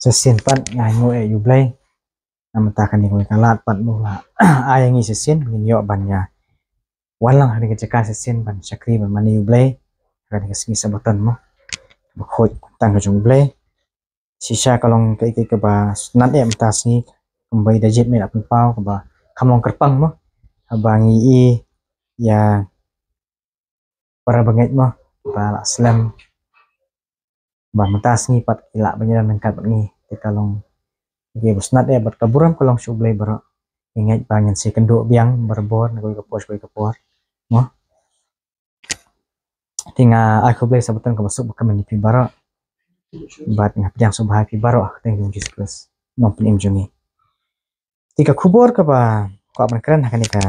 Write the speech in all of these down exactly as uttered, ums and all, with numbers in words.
Shisien pat nga ai nguh ïa U Blei. Namar kane ka lad pat u la ai ïa ngi shisien ngin ïoh ban ïa wan lang ha kane ka jaka shisien ban shakri ban mane ïa U Blei ha kane ka sngi Sabbaton mo. Ba khuid tang ka jong U Blei. Shisha ka long kaei kaei kaba sngewtynnat ïa mynta sngi, kumba i Dajit me la pynpaw, kaba kham long kyrpang mo. Haba ngi i ïa para bangeit mo ba la slem, ba mynta sngi pat ki lah ban ïadon ryngkat bad ngi. Te ka long kaei kaba sngewtynnat ïa, bad ka burom ka long sha U Blei baroh. Ngi ngeit ba ngin sa ïakynduh biang barabor na kawei ka por sha kawei ka por mo. Te nga ai khublei Sabbaton kaba suk bakmen ïa phi baroh. Bad nga pdiang sngewbha ïa phi baroh ha ka kyrteng jong U Jisu Khrist, u nongpynim jong ngi. Te ka khubor kaba kwah ban kren ha kane ka,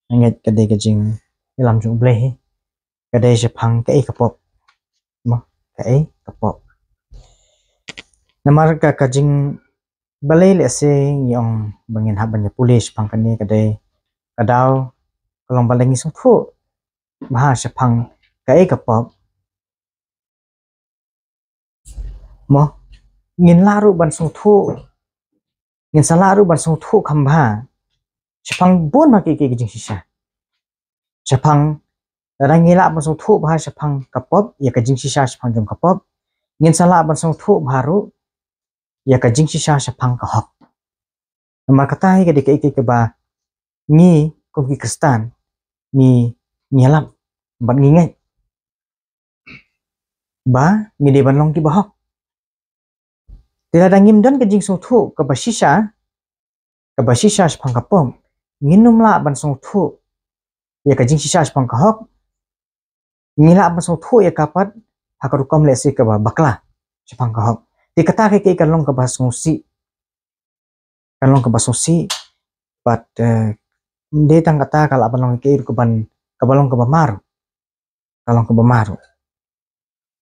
nga ngeit ka dei ka jingïalam jong U Blei hi. Ka dei shaphang kaei ka pop mo, kaei ka pop. Namar ka, ka jingbalei lehse ngi ong ba ngin hap ban ïa pule shaphang kane ka dei ka daw ka long ba lada ngi sngewthuh bha shaphang kaei ka pop mo, ngin lah ruh ban sngewthuh, ngin sa lah ruh ban sngewthuh kham bha shaphang bun ha kiei kiei ki jingshisha. Shaphang, lada ngi lah ban sngewthuh bha shaphang ka pop, ïa ka jingshisha shaphang jong ka pop, ngin sa lah ban sngewthuh bha ruh ïa ka jingshisha shaphang ka hok. Namar kata hi ka dei kaei kaei kaba ngi kum ki Khristan ngi, ngi ïalap bad ngi ngeit ba ngi dei ban long kiba hok. Te lada ngim don ka jingsngewthuh kaba shisha, kaba shisha shaphang ka pop, ngin ym lah ban sngewthuh ïa ka jingshisha shaphang ka hok. Ngi lah ban sngewthuh ïa ka pat ha ka rukom lehse kaba bakla shaphang ka hok. Te kata kaei kaei kan long kaba sngewsih, kan long kaba sngewsih. Bad, eh, ym dei tang kata, ka lah ban long kaei ruh kaban, kaba long kaba mar, ka long kaba mar.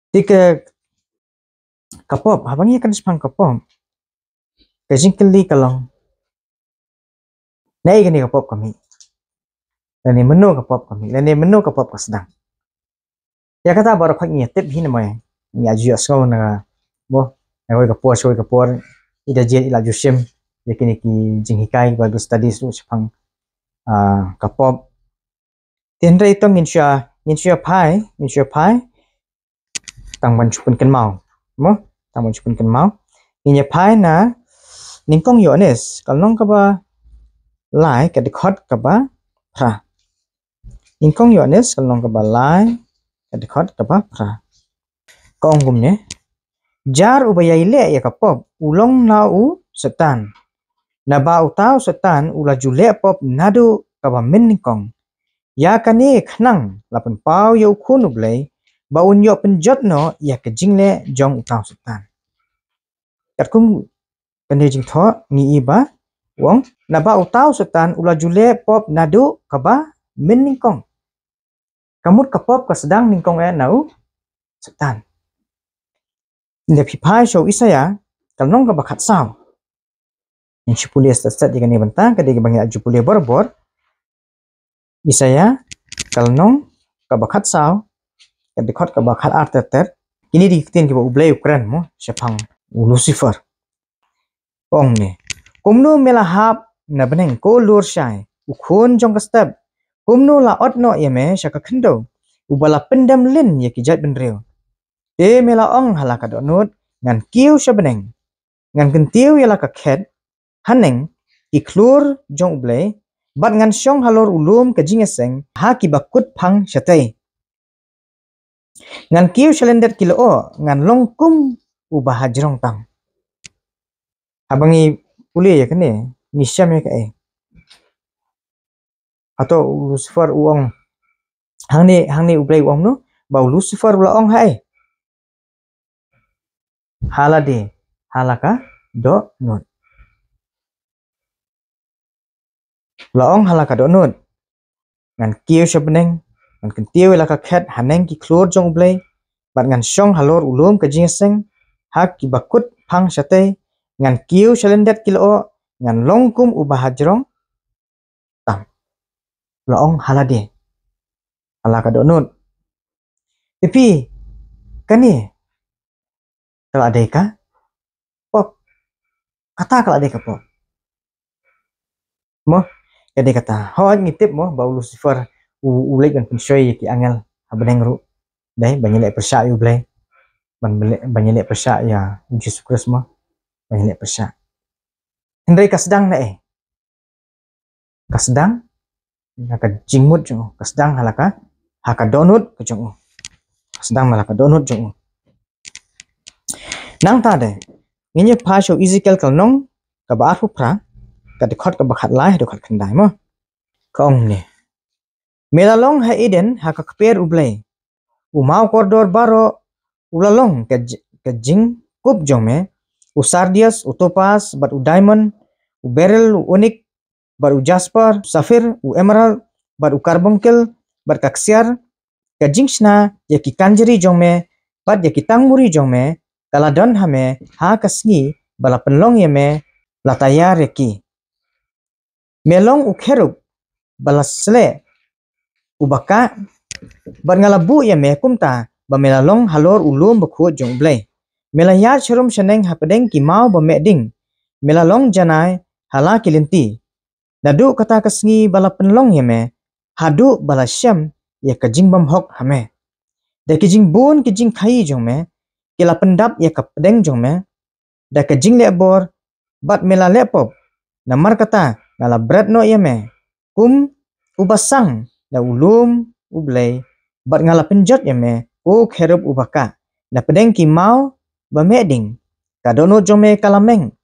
Te ka, ka pop, haba ngi ïakren shaphang ka pop, ka jingkylli ka long, naei kane ka pop ka mih, lane mynno ka pop ka mih, lane mynno ka pop ka sdang. Ïa kata baroh khoit ngi ïa tip hi namar ngi ïa ju ïohsngew na, mo, na kawei ka por sha kawei ka por, i Dajit i la ju shim ïa kine ki jinghikai, Bible studies ruh shaphang, ah, ka pop. Te hynrei to ngin shu, ngin shu phai, ngin shu phai tang ban shu pynkynmaw, mo, tang ban shu pynkynmaw. Ngin ïa phai na Nyngkong Ïoannis ka lynnong kaba lai ka dkhot kaba phra. Nyngkong Ïoannis ka lynnong kaba lai ka dkhot kaba phra. Ka ong kumne: Jar uba ïai leh ïa ka pop u long na u Soitan, naba uta u Soitan u la ju leh pop naduh kaba mynnyngkong. Ïa kane khnang la pynpaw ïa u Khun U Blei ba un ïoh pynjot noh ïa ka jingleh jong uta u Soitan. Katkum kane jingthoh ngi i ba u ong, naba uta u Soitan u la ju leh pop naduh kaba mynnyngkong. Ka mut ka pop ka sdang nyngkong eh na u Soitan. Ynda phi phai sha u Isaïa ka lynnong kaba khatsaw. Ngin shu pule stet stet ïa kane bynta, ka dei kaba ngi la ju pule barabor. Isaïa ka lynnong kaba khatsaw, ka dkhot kaba khatar ter ter. Kine dei ki ktien kiba U Blei u kren mo shaphang u Lucifer. Ong ne: Kumno me la hap na bneng, ko lur shai, u khun jong ka step? Kumno la ot noh ïa me sha ka khyndew, uba la pyndem lin ïa ki jaitbynriew? Te me la ong ha la ka dohnud: Ngan kiew sha bneng, ngan kyntiew ïa la ka khet haneng ki khlur jong U Blei, bad ngan shong halor u lum ka jingïaseng ha kiba kut phang shatei. Ngan kiew sha lyndet ki lyoh, ngan long kum uba hajrong tam. Haba ngi pule ïa kane, ngi shem ïa kaei? Hato u Lucifer u ong, hangne, hangne U Blei u ong no, ba u Lucifer u la ong haei? Ha lade, ha la ka dohnud. La ong ha la ka dohnud: Ngan kiew sha bneng, ngan kyntiew ïa la ka khet haneng ki khlur jong U Blei, bad ngan shong halor u lum ka jingïaseng ha kiba kut phang shatei, ngan kiew sha lyndet ki lyoh, ngan long kum uba hajrong tam. La ong ha lade, ha la ka dohnud. Te phi, kane ka la dei ka Kata ka la dei ka pop. Mo, ka dei kata. Hooid ngi tip mo ba u Lucifer u, u leit ban pynshoi ïa ki angel ha bneng ruh. Dei ban ïa leh pyrshah ïa U Blei. Ban, ban ïa leh pyrshah ïa u Jisu Khrist mo. Ban ïa leh pyrshah. Hynrei ka sdang na ei? Ka sdang na ka jingmut jong u, ka sdang ha la ka, ha ka dohnud ka jong u. Ka sdang na la ka dohnud jong u. Nangta de, ngin ïa phai sha u Ezekiel ka lynnong kaba arphew phra, ka dkhot kaba khatlai, dkhot khyndai mo. Ka ong ne. Me la long ha Eden ha ka kper U Blei. U maw kordor baroh u la long ka j-, ka jingkup jong me, u sardius, u topas, bad u diamond, u beryl, u onik, bad u jasper, u saphir, u emerald, bad u karbunkel, bad ka ksiar, ka jingshna ïa ki kanjri jong me, bad ïa ki tangmuri jong me, ka la don ha me, ha ka sngi ba la pynlong ïa me, la tayar ïa ki. Me long u kherub ba la sleh u ba kah, bad nga la buh ïa me kumta ba me la long halor u lum bakhuid jong U Blei. Me la ïaid sharum shaneng hapdeng ki maw ba meh ding. Me la long janai ha la ki lynti. Naduh kata ka sngi ba la pynlong ïa me, haduh ba la shem ïa ka jingbymhok ha me. Da ki jingbun ki jingkhaïi jong me, ki la pyndap ïa ka pdeng jong me, da ka jingleh bor, bad me la leh pop. Namar kata, nga la bret noh ïa me kum u ba sang da u lum U Blei, bad nga la pynjot ïa me, u kherub u ba kah, na pdeng ki maw ba meh ding. Ka dohnud jong me ka la meng.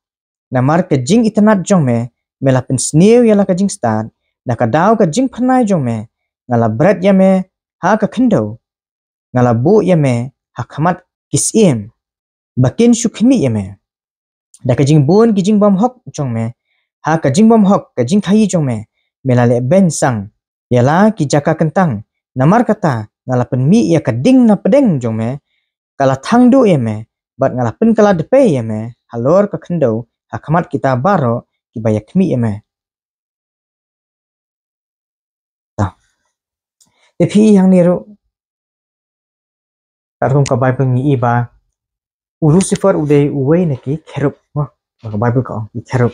Namar ka jingitynnad jong me, me la pynsniew ïa la ka jingstad, na ka daw ka jingphyrnai jong me, nga la bret ïa me ha ka khyndew. Nga la buh ïa me ha khmat ki syiem ba kin shu khmih ïa me. Da ka jingbun ki jingbymhok jong me, ha ka jingbymhok ka jingkhaïi jong me, me la leh beiñ sang ïa la ki jaka kyntang. Namar kata, nga la pynmih ïa ka ding na pdeng jong me, ka la thang duh ïa me, bad nga la pynkylla dpei ïa me halor ka khyndew ha khmat kita baroh kiba ïa khmih ïa me. Ta. Te phi i hangne ruh, katkum ka Bible ngi i ba u Lucifer u dei uwei na ki kherub mo. Ka Bible ka ong ki kherub.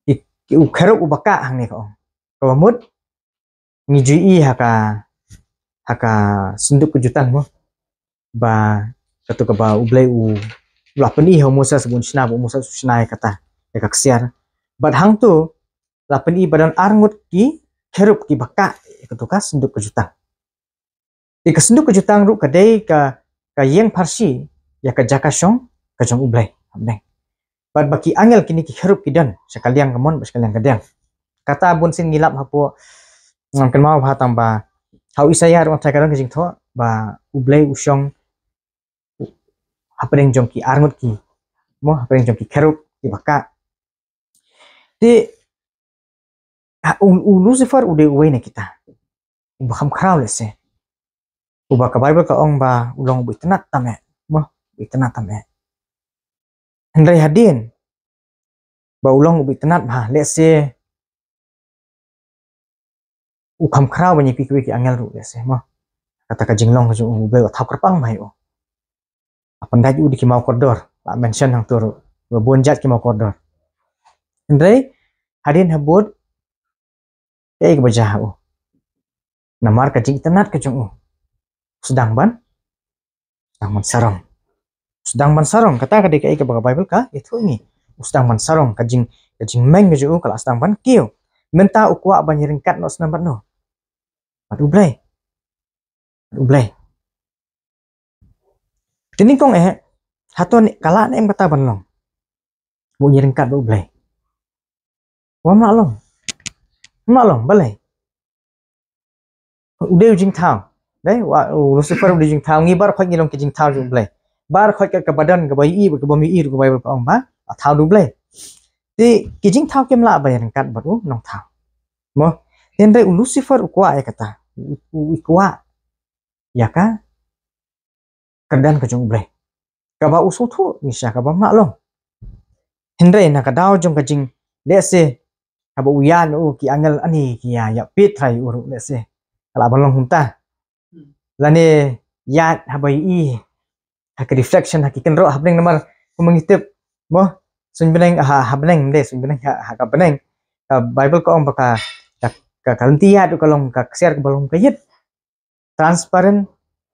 Ki, ki u kherub u ba kah hangne ka ong. Kaba mut ngi ju i ha ka, ha ka synduk ka jutang mo. Ba katu kaba U Blei u la pyni ha u Moses bun shna, ba u Moses u shna ïa kata, ïa ka ksiar. Bad hangtu la pyni ba don arngut ki kherub kiba kah ïa katu ka synduk ka jutang. Ïa ka synduk ka jutang ruh ka dei ka, ka ïing pharshi ïa ka jaka shong ka jong U Blei. Amen. Bad ba ki angel kine ki kherub ki don sha ka liang ka mon bad sha ka liang ka diang. Kata bun sien ngi lap hapoh, ngam kynmaw bha tang ba ha u Isaïah ruh nga tharai ka don ka jingthoh ba U Blei u shong hapdeng jong ki arngut ki, mo, hapdeng jong ki kherub kiba kah. Te, ha, u, u Lucifer u dei uwei na kita. U ba kham khraw lehse. U ba ka Bible ka ong ba u long u ba itynnad tam eh. Mo, u ba itynnad tam eh. Hynrei hadien ba u long u ba itynnad bha, lehse u kham khraw ban ïa phi kiwei ki angel ruh lehse mo. Kata ka jinglong ka jong U Blei u thaw kyrpang bha ïa u. Hapdeng u dei ki maw kordor, la mention hangtu ruh ba bun jait ki maw kordor. Hynrei hadien habud kaei kaba jia ha u? Namar ka jingitynnad ka jong u, u sdang ban, sdang ban sarong. U sdang ban sarong, kata ka dei kaei kaba ka Bible ka ïathuh ngi. U sdang ban sarong, ka jing, ka jingmeng ka jong u ka la sdang ban kiew. Mynta u kwah ban ïaryngkat noh snem bad no? Bad U Blei. Bad U Blei. Te nyngkong eh, hato ne ka lah ne em kata ban long? Ba u ïaryngkat bad U Blei. Wam lah long. Wam lah long, balei? U dei u jingthaw. Dei, wa, u Lucifer u dei u jingthaw, ngi baroh khoit ngi long ki jingthaw jong U Blei. Baroh khoit ka, kaba don, kaba ïohi, kaba ym ïohi ruh ka Bible ka ong ba la thaw da U Blei. Te ki jingthaw kim lah ban ïaryngkat bad u nongthaw. Mo, hynrei u Lucifer u kwah ïa kata. U, u, u kwah ïa ka kyrdan ka jong U Blei. Kaba u sngewthuh ngi sha kaba ym lah long. Hynrei na ka daw jong ka jing, lehse haba u ïaid na u ki angel ani ki ïa, ïa pit trai u ruh lehse. Ka lah ban long kumta. Lane ïaid haba ïohi ha ki reflection ha ki kynroh hapdeng namar kumba ngi tip mo. Suiñ bneng ha, ha bneng de, suiñ bneng ha, ha ka bneng. Ka Bible ka ong ba ka, ka, ka, ka lynti ïaid ruh ka long ka ksiar kaba long ka ïit. Transparent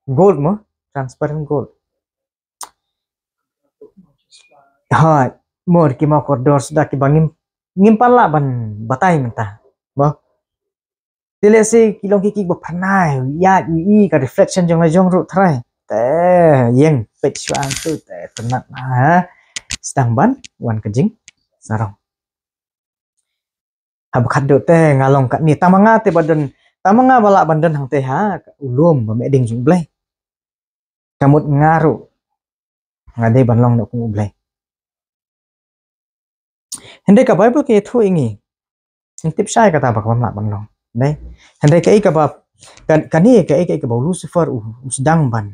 gold mo, transparent gold. Ha, mo ki mawkordor suda kiba ngim, ngim pat lah ban batai mynta. Mo. Te lehse ki long ki ki ba phyrnai, ïa i, i ka reflection jong la jong ruh trai. Te ïeng peit shuwa tu te tynat ha. Sdang ban wan ka jingsarong. Haba khatduh te nga long katne, tang ma nga te ba don, tang ma nga ba lah ban don hangte ha u lum ba meh ding jong U Blei. Ka mut nga ruh nga dei ban long noh kum U Blei. Hynrei ka Bible ka ïathuh ïa ngi, ngi tip shai kata ba ka bym lah ban long. Dei. Hynrei kaei kaba, ka, kane kaei kaei kaba u Lucifer u, u sdang ban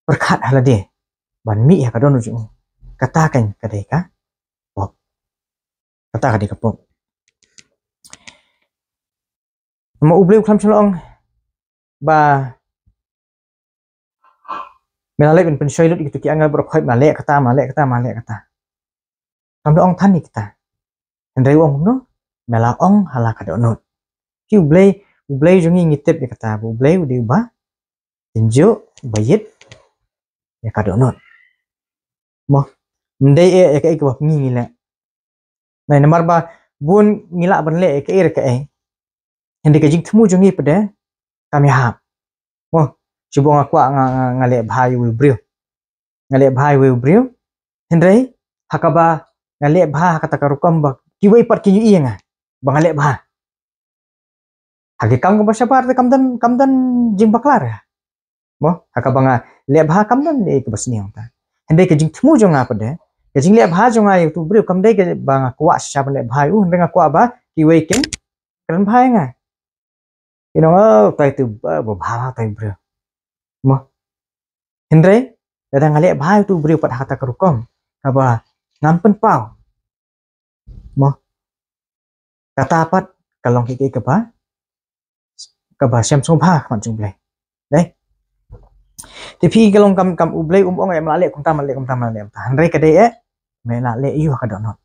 pyrkhat ha lade ban mih ïa ka dohnud jong u. Kata kan ka dei ka pop. Kata ka dei ka pop. Namar U Blei u khlem shu la ong ba me la leh ban pynshoi lut ïa kitu ki angel baroh khoit, me la leh kata, me la leh kata, me la leh kata. Kam da ong than ïa kita. Hynrei u ong kumno? Me la ong ha la ka dohnud. Ki U Blei, U Blei jong ngi ngi tip ïa kata ba U Blei u dei uba tynjuh, uba ïit ïa ka dohnud. Mo, ym dei eh ïa kaei kaba ngi ngi leh. Nai namar ba bun ngi lah ban leh ïa kaei re kaei. Hynrei ka jingthmu jong ngi pat de kam ïahap. Mo, shu ba nga kwah nga, nga, nga leh bha ïa uwei u briew. Nga leh bha ïa uwei u briew. Hynrei ha kaba nga leh bha ha kata ka rukom ba kiwei pat kin ïohi ïa nga ba nga leh bha. Ha ki kam kaba shabar te kam don, kam don jingbakla re. Mo, ha kaba nga leh bha kam don ei kaba sniew ta. Hynrei ka jingthmu jong nga pat de, ka jingleh bha jong nga ïa utu u briew kam dei kaba nga kwah shisha ban leh bha ïa u, hynrei nga kwah ba kiwei kin kren bha ïa nga. Kin ong, oh, utai tu ba, ba bha, utai u briew. Mo. Hynrei lada nga leh bha ïa utu u briew pat ha kata ka rukom kaba ngam pynpaw. Mo. Kata pat ka long kaei kaba, kaba shem sngewbha ha khmat jong U Blei. Dei. Te phi ka long kam, kam U Blei um ong eh me la leh kumta, me la leh kumta, me la leh kumta. Hynrei ka dei eh me la leh ïa u ha ka dohnud.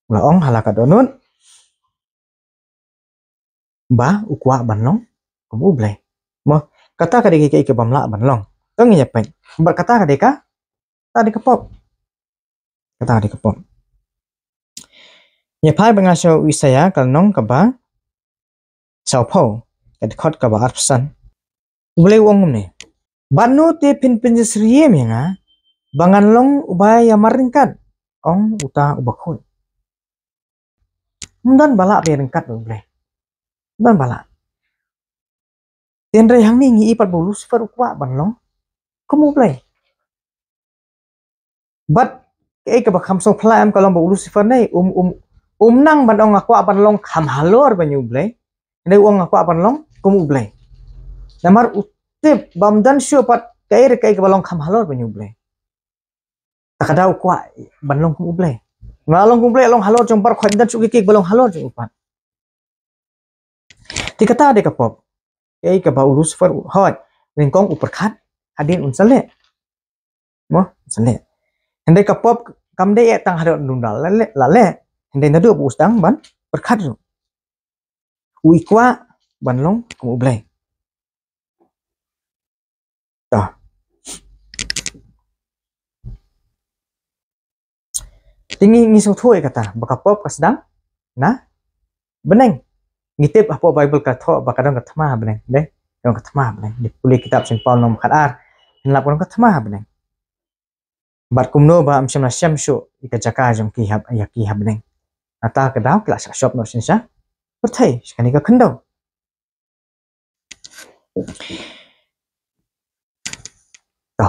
U la ong ha la ka dohnud ba u kwah ban long kum U Blei. Mo, kata ka dei kaei kaei kabym lah ban long. To ngin ïa peit. Bad kata ka dei ka, kata dei ka pop. Kata ka dei ka pop. Ïa phai bad nga sha u Isaïah ka lynnong kaba sawphew, ka dkhot kaba arphew san. U Blei u ong kumne. Bad no te phin pynjah syriem ïa nga ba ngan long uba ïamar ryngkat, ong uta uba khuid. Ym don ba lah ban ïaryngkat bad U Blei. Ym don ba lah. Te hynrei hangne ngi i pat ba u Lucifer u kwah ban long kum U Blei. Bad kaei kaba kham sngewphylla em ka long ba u Lucifer ne um, um, um nang ban ong nga kwah ban long kham halor ban ïa U Blei. Hynrei u ong nga kwah ban long kum U Blei. Namar u tip ba ym don shuh pat kaei re kaei kaba long kham halor ban ïa U Blei. Ta ka daw u kwah ban long kum U Blei. Nga long kum U Blei, long halor jong baroh khoit, ym don shuh kiei kiei ba long halor jong u pat. Te kata dei ka pop. Kaei kaba u Lucifer u hoi, nyngkong u pyrkhat hadien un sa leh. Mo, un sa leh. Hynrei ka pop kam dei eh tang hadien un la leh, la leh. Hynrei naduh ba u sdang ban pyrkhat ruh u i kwah ban long kum U Blei. To. Te ngi, ngi sngewthuh ïa kata ba ka pop ka sdang na bneng. Ngi tip hapoh Bible ka thoh ba ka don ka thma ha bneng, dei? Ka don ka thma ha bneng. Ngi pule kitab Saint Paul lynnong ba khatar, ngin lap ka don ka thma ha bneng. Bad kumno ba ym shym la shem shuh ïa ka jaka jong ki ha, ïa ki ha bneng. Nangta ka daw ki la shah shop noh shisha pyrthei, sha kane ka khyndew. To.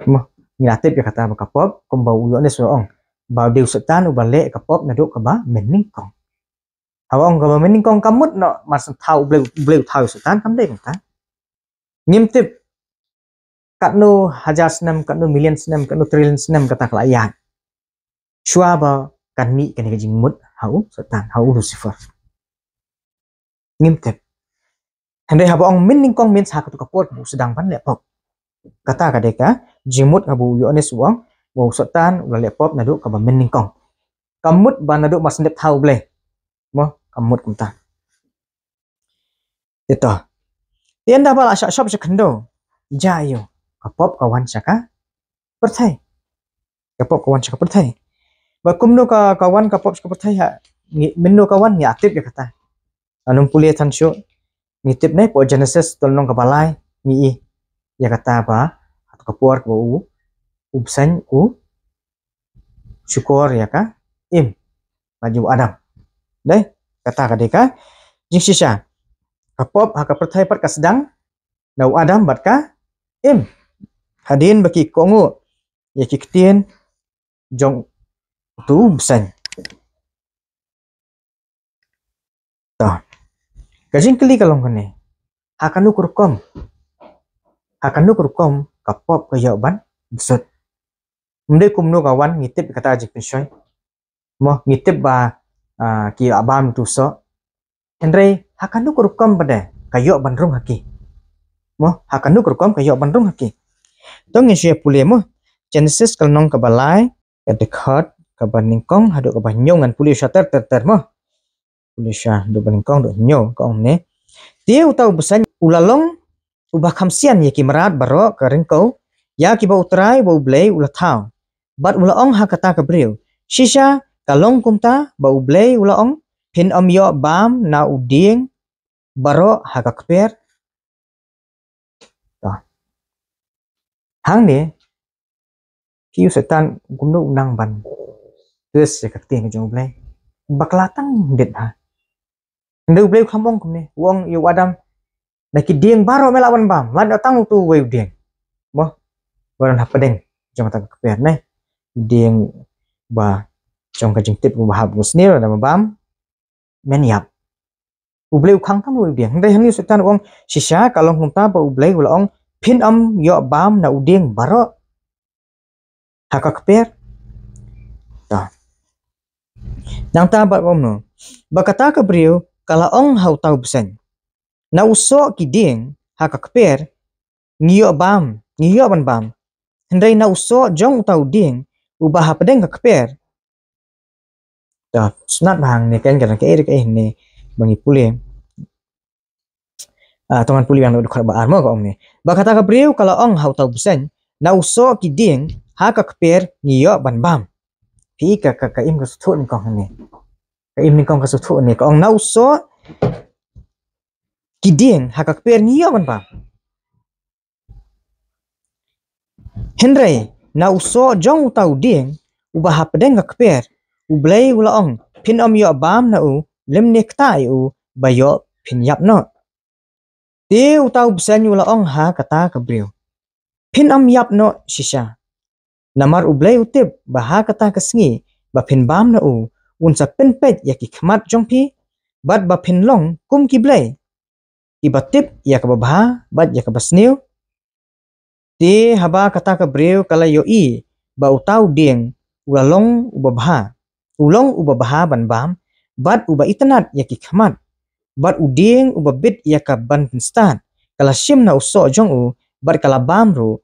Mo, ngi la tip ïa kata ba ka pop, kumba u Ïoannis u ong ba u dei u Soitan uba leh ka pop naduh kaba mynnyngkong. Haba ong kaba mynnyngkong ka mut noh mar shen thaw U Blei, U Blei u thaw ïa u Soitan, kam dei kumta. Ngim tip katno hajar snem, katno million snem, katno trillion snem kata ka la ïaid shuwa ba kan mih kane ka jingmut ha u Soitan, ha u Lucifer. Ngim tip. Hynrei haba ong mynnyngkong, mynta ha katu ka por ba u sdang ban leh pop. Kata ka dei ka jingmut kaba u Ïoannis u ong, ba u Soitan u la leh pop naduh kaba mynnyngkong. Ka mut ba naduh mar sngewthuh ha U Blei. Mo, ka mut kumta. Te to. Te ynda ba la shah shop sha khyndew, jia aiu, ka pop ka wan sha ka pyrthei. Ka pop ka wan sha ka pyrthei. Bad kumno ka, ka wan ka pop sha ka pyrthei ha, ngi, mynno ka wan ngi ïa tip ïa kata. Ngan ym pule than shuh, ngi tip ne, hapoh Genesis lynnong kaba lai, ngi i ïa kata ba, hato ka por kaba u, u bseiñ u shukor ïa ka im, bad ïa u Adam. Dei, kata ka dei ka jingshisha. Ka pop ha ka pyrthei pat ka sdang na u Adam bad ka im, hadien ba ki kohnguh ïa ki ktien jong uto u bseiñ. To. Ka jingkylli ka long kane. Ha kano ka rukom, ha kano ka rukom ka pop ka ïoh ban bsut? Ym dei kumno ka wan, ngi tip kata jingpynshoi. Mo, ngi tip ba, ah, ki la bam ïa uto u soh. Hynrei ha kano ka rukom pat de ka ïoh ban rung ha ki? Mo, ha kano ka rukom ka ïoh ban rung ha ki? To ngin shu ïa pule mo. Genesis ka lynnong kaba lai, ka dkhot kaba nyngkong haduh kaba hynñiew, ngan pule sha ter ter ter mo. Pule sha haduh ba nyngkong haduh hynñiew, ka ong ne. Te uta u bseiñ u la long uba kham sian ïa ki mrad baroh ka ryngkew, ïa kiba U Trai uba U Blei u la thaw. Bad u la ong ha kata ka briew, shisha ka long kumta ba U Blei u la ong, phin ym ïoh bam na u dieng baroh ha ka kper? To. Hangne, phi ïohi u Soitan kumno u nang ban twist ïa ka ktien ka jong U Blei. Bakla tang dit ha. Hynrei U Blei u kham ong kumne, u ong ïa u Adam, na ki dieng baroh me lah ban bam, lait noh tang uto uwei u dieng. Mo, ba don hapdeng jong kata ka kper ne. Dieng ba jong ka jingtip ba hap ba sniew, lada me bam, men ïap. U Blei u khang tang uwei u dieng. Hynrei hangne u Soitan u ong, shisha ka long kumta ba U Blei u la ong, phin ym ïoh bam na u dieng baroh ha ka kper? To. Nangta bad ka ong no, ba kata ka briew ka la ong ha uta u bseiñ, na u soh ki dieng ha ka kper ngi ïoh bam, ngi ïoh ban bam. Hynrei na u soh jong uta u dieng uba hapdeng ka kper. To, sngap bha hangne, kan ka dang kaei kaei hangne ba ngi pule. Ah, to ngan pule biang na dkhot ba ar mo, ka ong ne. Ba kata ka briew ka la ong ha uta u bseiñ, na u soh ki dieng ha ka kper ngi ïoh ban bam. Phi i ka, ka, ka im ka sngewthuh nyngkong hangne. Ka im nyngkong ka sngewthuh hangne, ka ong na u soh ki dieng ha ka kper ngi ïoh ban bam. Hynrei na u soh jong uta u dieng uba hapdeng ka kper, U Blei u la ong, phin ym ïoh bam na u, lymne ktah ïa u, ba ïoh phin ïap noh. Te uta u bseiñ u la ong ha kata ka briew, phin ym ïap noh shisha. Namar U Blei u tip ba ha kata ka sngi ba phin bam na u, un sa pynpeit ïa ki khmat jong phi, bad ba phin long kum ki blei, kiba tip ïa kaba bha bad ïa kaba sniew. Te haba kata ka briew ka la ïohi ba uta u dieng u la long uba bha, u long uba bha ban bam, bad uba itynnad ïa ki khmat, bad u dieng uba bit ïa ka ban pynstad ka la shim na u soh jong u, bad ka la bam ruh,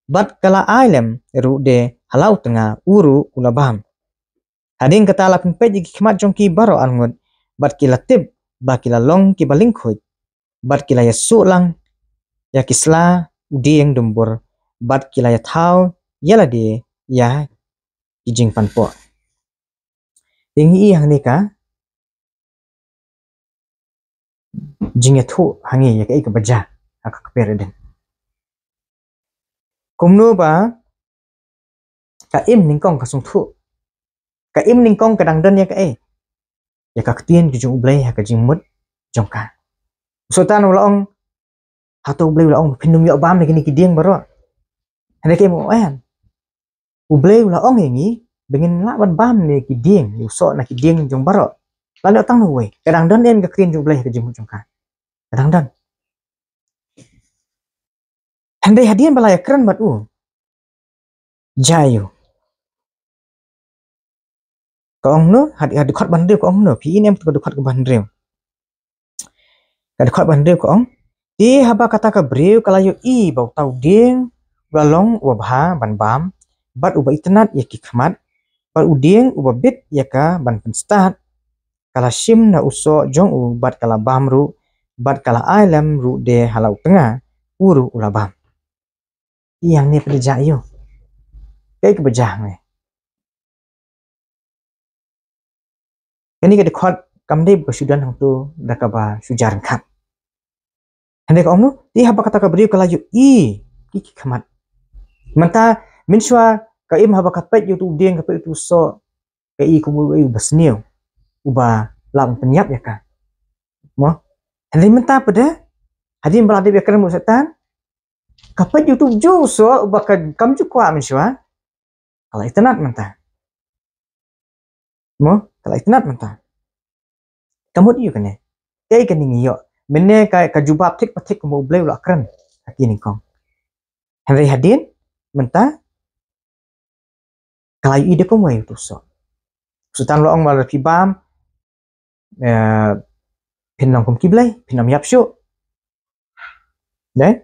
bad ka la ai lem ruh de ha la u tnga, u ruh u la bam. Hadien kata la pynpeit ïa ki khmat jong ki baroh arngut, bad ki la tip ba ki la long kiba lyngkhuid, bad ki la ïasuh lang ïa ki sla u dieng dumbur, bad ki la ïathaw ïa lade ïa ki jingpanpoh. Te ngi i hangne ka jingïathuh hangne ïa kaei kaba jia ha ka kper Eden. Kumno ba ka im nyngkong ka sngewthuh, ka im nyngkong ka dang don ïa kaei? Ïa ka ktien ka jong U Blei ha ka jingmut jong ka. U Soitan u la ong, hato U Blei u la ong phin ym ïoh bam na kine ki dieng baroh? Hynrei ka im u ong, em. U Blei u la ong ïa ngi ba ngin lah ban bam na ki dieng, ïa u soh na ki dieng jong baroh. Lait noh tang na uwei. Ka dang don em ka ktien jong U Blei ha ka jingmut jong ka? Ka dang don. Hynrei hadien ba la ïakren bad u, jia aiu, ka ong no, ha, ha dkhot ba hynriew ka ong no, phi i ne em, ka dkhot ba hynriew. Ka dkhot ba hynriew ka ong, te haba kata ka briew ka la ïohi ba uta u dieng u la long uba bha ban bam, bad uba itynnad ïa ki khmat, bad u dieng uba bit ïa ka ban pynstad, ka la shim na u soh jong u bad ka la bam ruh, bad ka la ai lem ruh de ha la u tnga, u ruh u la bam. Ïa ngi pynjah ïa u. Kaei kaba jia hangne? Kane ka dkhot kam dei ba ka shu don hangto da kaba shu jia ryngkat. Hynrei ka ong, te haba kata ka briew ka la ïohi ki, ki khmat. Mynta mynshuwa ka im haba ka peit ïa uto u dieng, ka peit ïa uto u soh, ka i kum u, u basniew uba lah ban pynïap ïa ka. Mo? Hynrei mynta pat de, hadien ba la dep ïakren bad u Soitan, ka peit ïa uto u ju u soh uba ka, kam ju kwah mynshuwa. Ka la itynnad mynta. Mo, ka la itynnad mynta. Ka mut ïa kane. Kaei kane ngi ïoh? Mynne ka, ka jubab thik pa thik kumba U Blei u la kren ha ki nyngkong. Hynrei hadien mynta ka la ïohi da kumwei uto u soh. U Soitan u la ong ba lada phi bam, eh, phin long kum ki blei, phin ym ïap shuh. Dei?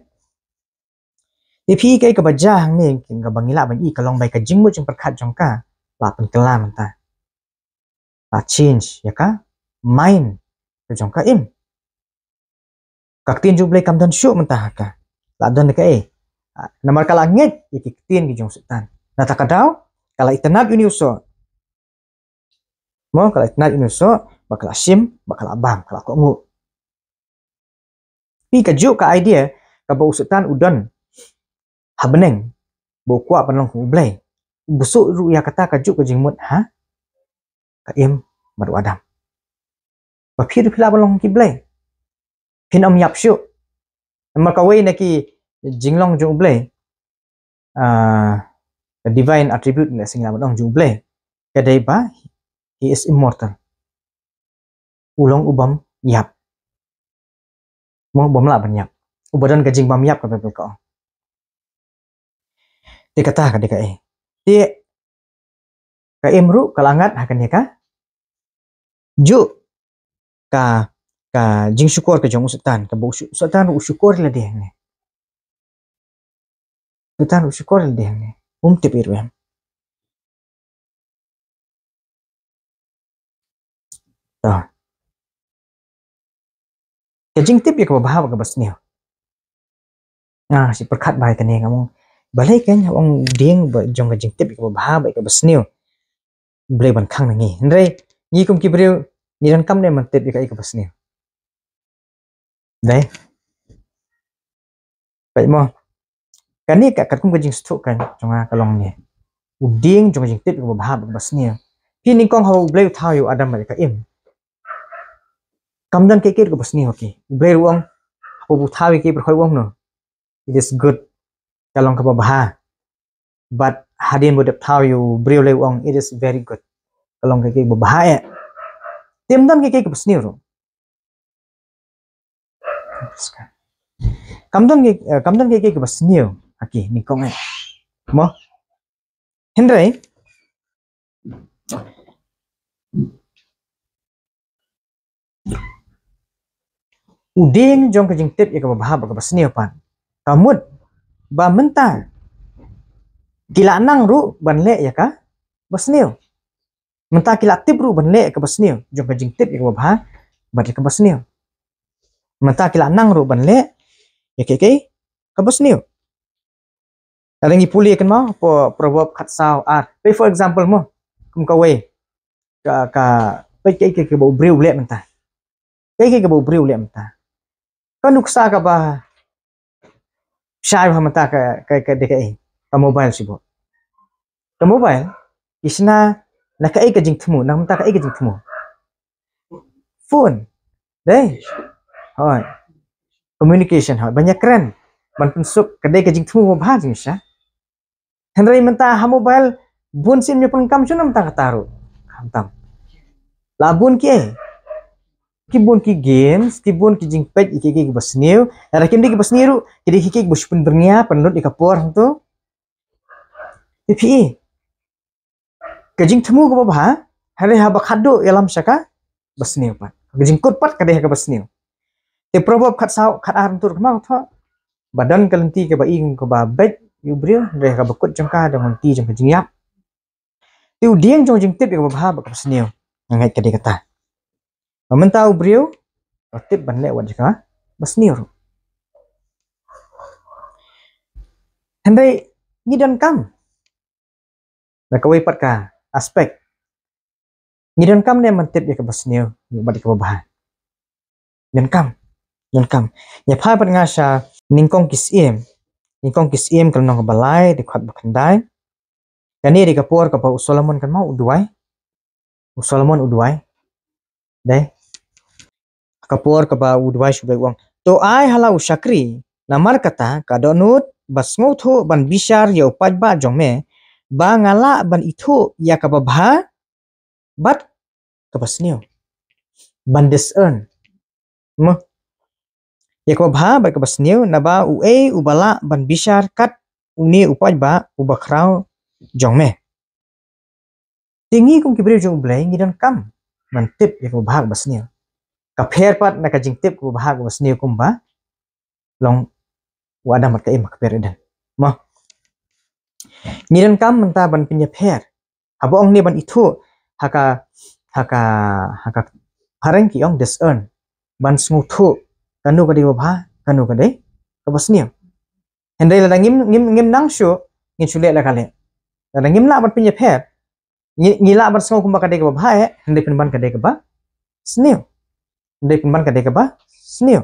Te phi, kaei kaba jia hangne, kaba ngi lah ban i ka long ba ka jingmut jingpyrkhat jong ka la pynkylla mynta. La change ïa ka mind ka jong ka im. Ka ktien jong U Blei kam don shuh mynta ha ka. La don kaei? Ah, namar ka la ngeit ïa ki ktien ki jong u Soitan. Nangta ka daw ka la itynnad ïa une u soh. Mo, ka la itynnad ïa une u soh, ba ka la shim, ba ka la bam, ka la kohnguh. Phi, kajuh ka idea kaba u Soitan u don ha bneng, ba u kwah ban long kum U Blei, u buh shuh ruh ïa kata kajuh ka jingmut ha ka Im bad u Adam. Ba phi ruh phi lah ban long ki blei, phin ym ïap shuh. Namar kawei na ki jinglong jong U Blei, ah, ka divine attribute, lehse ngi lah ban ong, jong U Blei ka dei ba he is immortal. U long u bym ïap. Mo, u bym lah ban ïap. Uba don ka jingbymïap, ka Baibl ka ong. Te kata ka dei kaei? Te ka Im ruh ka la ngat ha kane kajuh ka, ka jingshukor ka jong u Soitan, kaba u Soitan ruh u shukor ïa lade hangne. Soitan ruh u shukor ïa lade hangne. Um tip ïa ruh em. To. Ka jingtip ïa kaba bha bad kaba sniew. Nga shu pyrkhat bha ïa kane, nga ong balei kein haba ong dieng ba jong ka jingtip ïa kaba bha bad kaba sniew. Blei ban khang na ngi. Hynrei ngi kum ki briew ngi donkam ne ban tip ïa kaei kaba sniew. Dei. Peit mo. Kane ka katkum ka jingsngewthuh ka jong nga ka long ne. U dieng jong ka jingtip ïa kaba bha bad kaba sniew. Phi, nyngkong haba U Blei u thaw ïa u Adam bad ïa ka Im, kam don kaei kaei kaba sniew, okay. U Blei ruh u ong, haba u thaw ïa ki briew, u ong no, it is good. Ka long kaba bha. Bad hadien ba u dep thaw ïa u briew, U Blei u ong, it is very good. Ka long kaei kaei kaba bha eh. Te ym don kaei kaei kaba sniew ruh. Kam don kaei, eh, kam don kaei kaei kaba sniew ha ki nyngkong eh. Mo? Hynrei u dieng jong ka jingtip ïa kaba bha bad kaba sniew pat, ka mut ba mynta ki la nang ruh ban leh ïa kaba sniew. Mynta ki la tip ruh ban leh ïa kaba sniew, jong ka jingtip ïa kaba bha bad ïa kaba sniew. Mynta ki la nang ruh ban leh ïa kaei kaei kaba sniew. Lada ngi pule, kynmaw hapoh Proverb khatsaw ar. Peit, for example mo, kum kawei ka, ka, peit kaei kaei kaba u briew u leh mynta. Kaei kaei kaba u briew u leh mynta. Ka nuksa kaba shai bha mynta ka, ka, ka dei kaei? Ka mobile shibun. Ka mobile, ki shna na kaei ka jingthmu, na mynta kaei ka jingthmu? Phone. Dei? Hooid. Communication, hooid. Ban ïakren, ban pynsuk, ka dei ka jingthmu ba bha jingshisha. Hynrei mynta ha mobile bun sien ïa pyndonkam, shano mynta kata ruh? Khamtam. La bun kiei? Ki bun ki games, ki bun ki jingpeit ïa kiei kiei kiba sniew. Lada kim dei kiba sniew ruh, ki dei kiei kiei kiba shu pynbyrngia, pynlut ïa ka por hangto. Te phi i, ka jingthmu kaba bha, hynrei haba khatduh ïalam sha kaba sniew pat. Ka jingkut pat ka dei ha kaba sniew. Te Proverb khatsaw, khatar, ntur kama ka thoh ba don ka lynti kaba i kum kaba beit ïa u briew, hynrei ha kaba kut jong ka don lynti jong ka jingïap. Te u dieng jong jingtip ïa kaba bha bad kaba sniew, nga ngeit ka dei kata. Ba mynta u briew u tip ban leh wat ïa kaba sniew ruh. Hynrei ngi donkam, na kawei pat ka aspect, ngi donkam ne ban tip ïa kaba sniew bad ïa kaba bha? Donkam, donkam. Ïa phai pat nga sha Nyngkong Ki Syiem, Nyngkong Ki Syiem ka lynnong kaba lai, dkhot ba khyndai. Kane dei ka por kaba u Solomon kan mau u duwai. U Solomon u duwai. Dei. Ka por kaba u duwai shu dei u ong, "To ai ha la u shakri, namar kata ka dohnud ba sngewthuh ban bishar ïa u paidbah jong me, ba nga lah ban ithuh ïa kaba bha bad kaba sniew." Ban discern. Mo. Ïa kaba bha bad kaba sniew, naba uei uba lah ban bishar kat une u paidbah uba khraw jong me? Te ngi kum ki briew jong U Blei ngi donkam ban tip ïa kaba bha kaba sniew. Ka pher pat na ka jingtip kaba bha kaba sniew kumba long u Adam bad ka Im ha ka kper Eden. Mo. Ngi donkam mynta ban pynïapher. Haba ong ne ban ithuh, ha ka, ha ka, ha ka phareng ki ong discern. Ban sngewthuh kano ka dei kaba bha, kano ka dei kaba sniew. Hynrei lada ngim, ngim, ngim nang shuh, ngin shu leh la ka leh. Lada ngim lah ban pynïapher, ngi, ngi lah ban sngew kumba ka dei kaba bha eh, hynrei pynban ka dei kaba sniew. Hynrei pynban ka dei kaba sniew.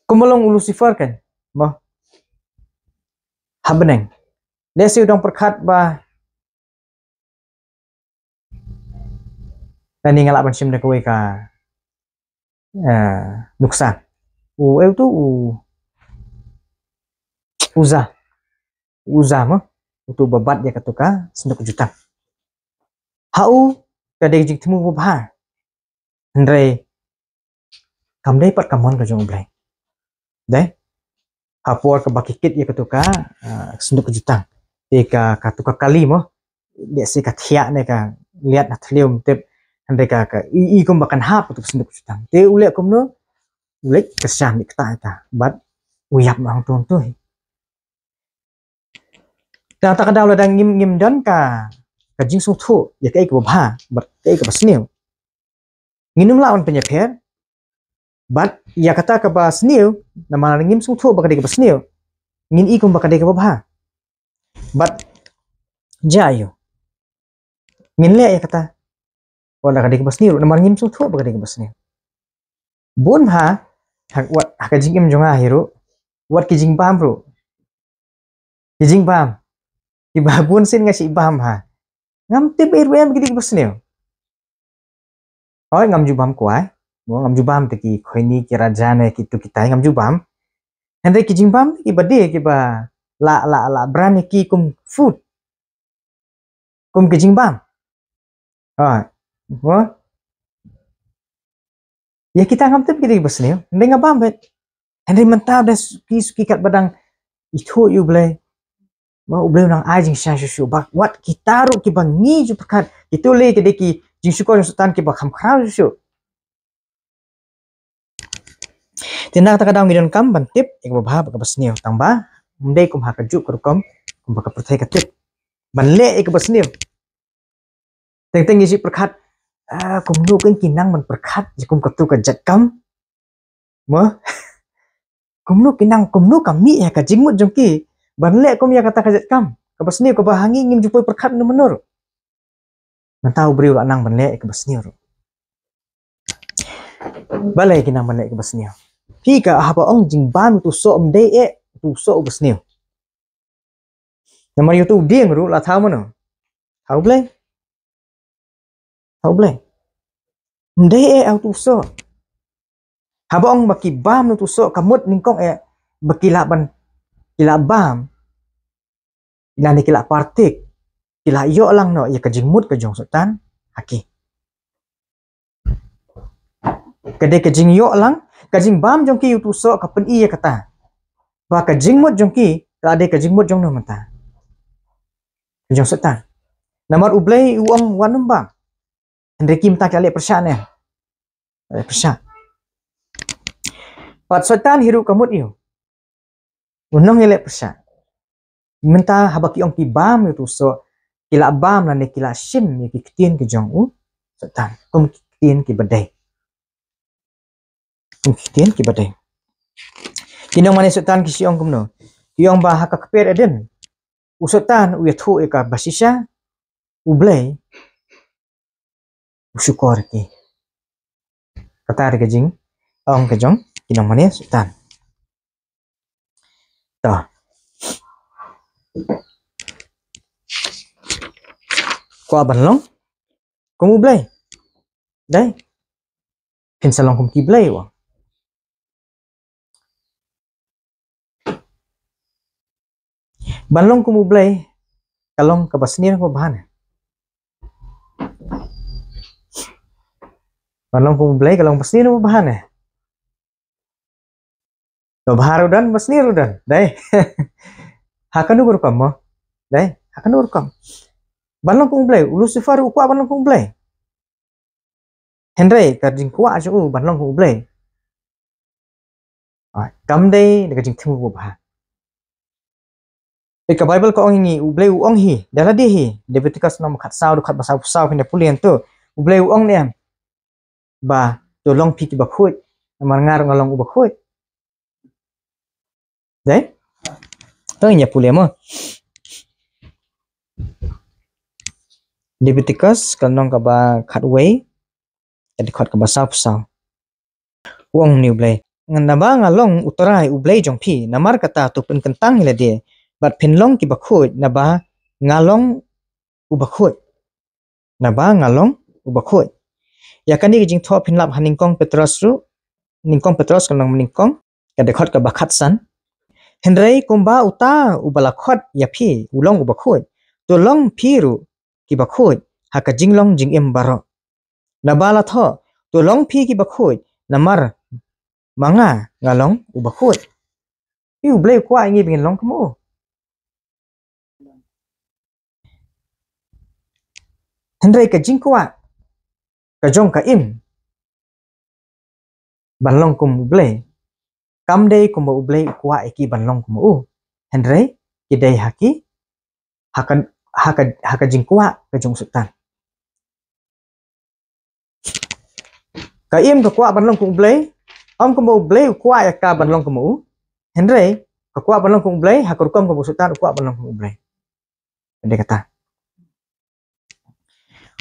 Kumba long u Lucifer kan, mo. Ha bneng. Lehse u dang pyrkhat ba, lane nga lah ban shim da kawei ka, eh, nuksa. U, eh, utu u Uza. U Uza mo. Utu ba bat ïa katu ka synduk jutang. Ha u ka dei jingthmu ba bha. Hynrei kam dei pat ka mon ka jong U Blei. Dei. Ha por kaba ki kit ïa katu ka, ah, synduk jutang. Te ka, katu ka kali mo. Lehse ka thiah ne ka liat na thliew, ym tip. Hynrei ka, ka i, i kumba kan hap katu ka synduk jutang. Te u leh kumno? U leh ka shan ïa kata ïa kata. Bad u ïap na hangtu hangtu. Te kata ka daw lada ngim, ngim don ka, ka jingsngewthuh ïa kaei kaba bha bad kaei kaba sniew, ngin ym lah ban pynïapher. Bad ïa kata kaba sniew, namar ngim sngewthuh ba ka dei kaba sniew, ngin i kumba ka dei kaba bha. Bad jia ïa u, ngin leh ïa kata wat la ka dei kaba sniew ruh, namar ngim sngewthuh ba ka dei kaba sniew. Bun bha, ha, wat, ha ka jingim jong nga hi ruh, wat ki jingbam ruh. Ki jingbam. Kiba bun sien nga shu bam ha. Ngam tip ei ruh em ki dei kiba sniew. Hooid, ngam ju bam kwai. Mo, ngam ju bam te ki khoini, ki raja ne kitu kitai, ngam ju bam. Hynrei ki jingbam kiba dei, kiba la, la, la brand ïa ki kum food. Kum ki jingbam. Ha. Mo. Ïa kita ngam tip ki dei kiba sniew. Hynrei nga bam beit. Hynrei mynta da suki suki katba dang ithuh ïa U Blei. Mo, U Blei u nang ai jingshai shuh shuh. Bad wat kita ruh kiba ngi ju pyrkhat, kitu lei ki dei ki jingshukor jong Soitan kiba kham khraw shuh shuh. Te na kata ka daw ngi donkam ban tip ïa kaba bha bad kaba sniew, tang ba ym dei kum ha kajuh ka rukom kumba ka pyrthei ka tip ban leh ïa kaba sniew. Teng teng ngi shu pyrkhat, ah, kumno kein ki nang ban pyrkhat ïa kum katu ka jait kam? Mo? Kumno ki nang, kumno ka mih ïa ka jingmut jong ki ban leh kum ïa kata ka jait kam kaba sniew, kaba ha ngi ngim ju poi pyrkhat mynno mynno ruh. Mynta u briew u la nang ban leh ïa kaba sniew ruh. Balei ki nang ban leh ïa kaba sniew? Phi, ka haba ong jingbam utu u soh, ym dei eh utu u soh uba sniew. Namar ïa utu u dieng ruh la thaw mano? Thaw U Blei. Thaw U Blei. Ym dei eh utu u soh. Haba ong ba ki bam na utu u soh, ka mut nyngkong eh ba ki lah ban, ki lah bam, lane ki lah partik, ki lah ïoh lang noh ïa ka jingmut ka jong Soitan ha ki. Ka dei ka jingïoh lang, ka jingbam jong ki utu u soh ka pyni ïa kata ba ka jingmut jong ki ka dei ka jingmut jong no mynta? Ka jong Soitan. Namar U Blei u ong wat nym bam. Hynrei ki mynta ki la leh pyrshah ne? Leh pyrshah. Bad Soitan hi ruh ka mut ïa u. U nongïaleh pyrshah. Mynta haba ki ong ki bam ïa utu u soh, ki la bam lane ki la shim ïa ki ktien ki jong u Soitan. Kum ki ktien kiba dei. Kum ki ktien kiba dei. Ki nongmane Soitan ki shu ong kumno? Ki ong ba ha ka kper Eden, u Soitan u ïathuh ïa ka bashisha, U Blei u shukor ïa ki. Kata dei ka jingong ka jong ki nongmane Soitan. To. Kwah ban long kum U Blei. Dei. Phin sa long kum ki blei, u ong. Ban long kum U Blei ka long kaba sniew kaba bha ne? Ban long kum U Blei ka long ba sniew kaba bha ne? Ba bha ruh don, ba sniew ruh don. Dei. Ha kano ka rukom mo? Dei. Ha kano ka rukom? Ban long kum U Blei, u Lucifer u kwah ban long kum U Blei. Hynrei ka jingkwah jong u ban long kum U Blei, ah, kam dei da ka jingthmu kaba bha. Te ka Baibl ka ong ïa ngi, U Blei u ong hi da lade hi, Leviticus lynnong ba khatsaw, dkhot ba sawphew saw, phin da pule hangto. U Blei u ong ne em ba to long phi kiba khuid, namar nga ruh nga long uba khuid. Dei? To ngin ïa pule mo. Leviticus ka lynnong kaba khatwei, ka dkhot kaba sawphew saw. U ong ne U Blei, naba nga long U Trai U Blei jong phi, namar kata to pynkyntang ïa lade bad phin long kiba khuid, naba nga long uba khuid. Naba nga long uba khuid. Ïa kane ka jingthoh phin lap ha nyngkong Petros ruh, nyngkong Petros ka lynnong nyngkong, ka dkhot kaba khatsan. Hynrei kumba uta uba la khot ïa phi u long uba khuid, to long phi ruh kiba khuid ha ka jinglong jingim baroh. Naba la thoh, to long phi kiba khuid, namar ma nga nga long uba khuid. Phi, U Blei u kwah ïa ngi ba ngin long kum u. Hynrei ka jingkwah ka jong ka Im ban long kum U Blei, kam dei kumba U Blei u kwah ïa ki ban long kum u. Hynrei ki dei ha ki, ha ka, ha ka, ha ka jingkwah ka jong u Soitan. Ka Im ka kwah ban long kum U Blei, ym kumba U Blei u kwah ïa ka ban long kum u. Hynrei ka kwah ban long kum U Blei ha ka rukom kaba u Soitan u kwah ban long kum U Blei. Dei kata.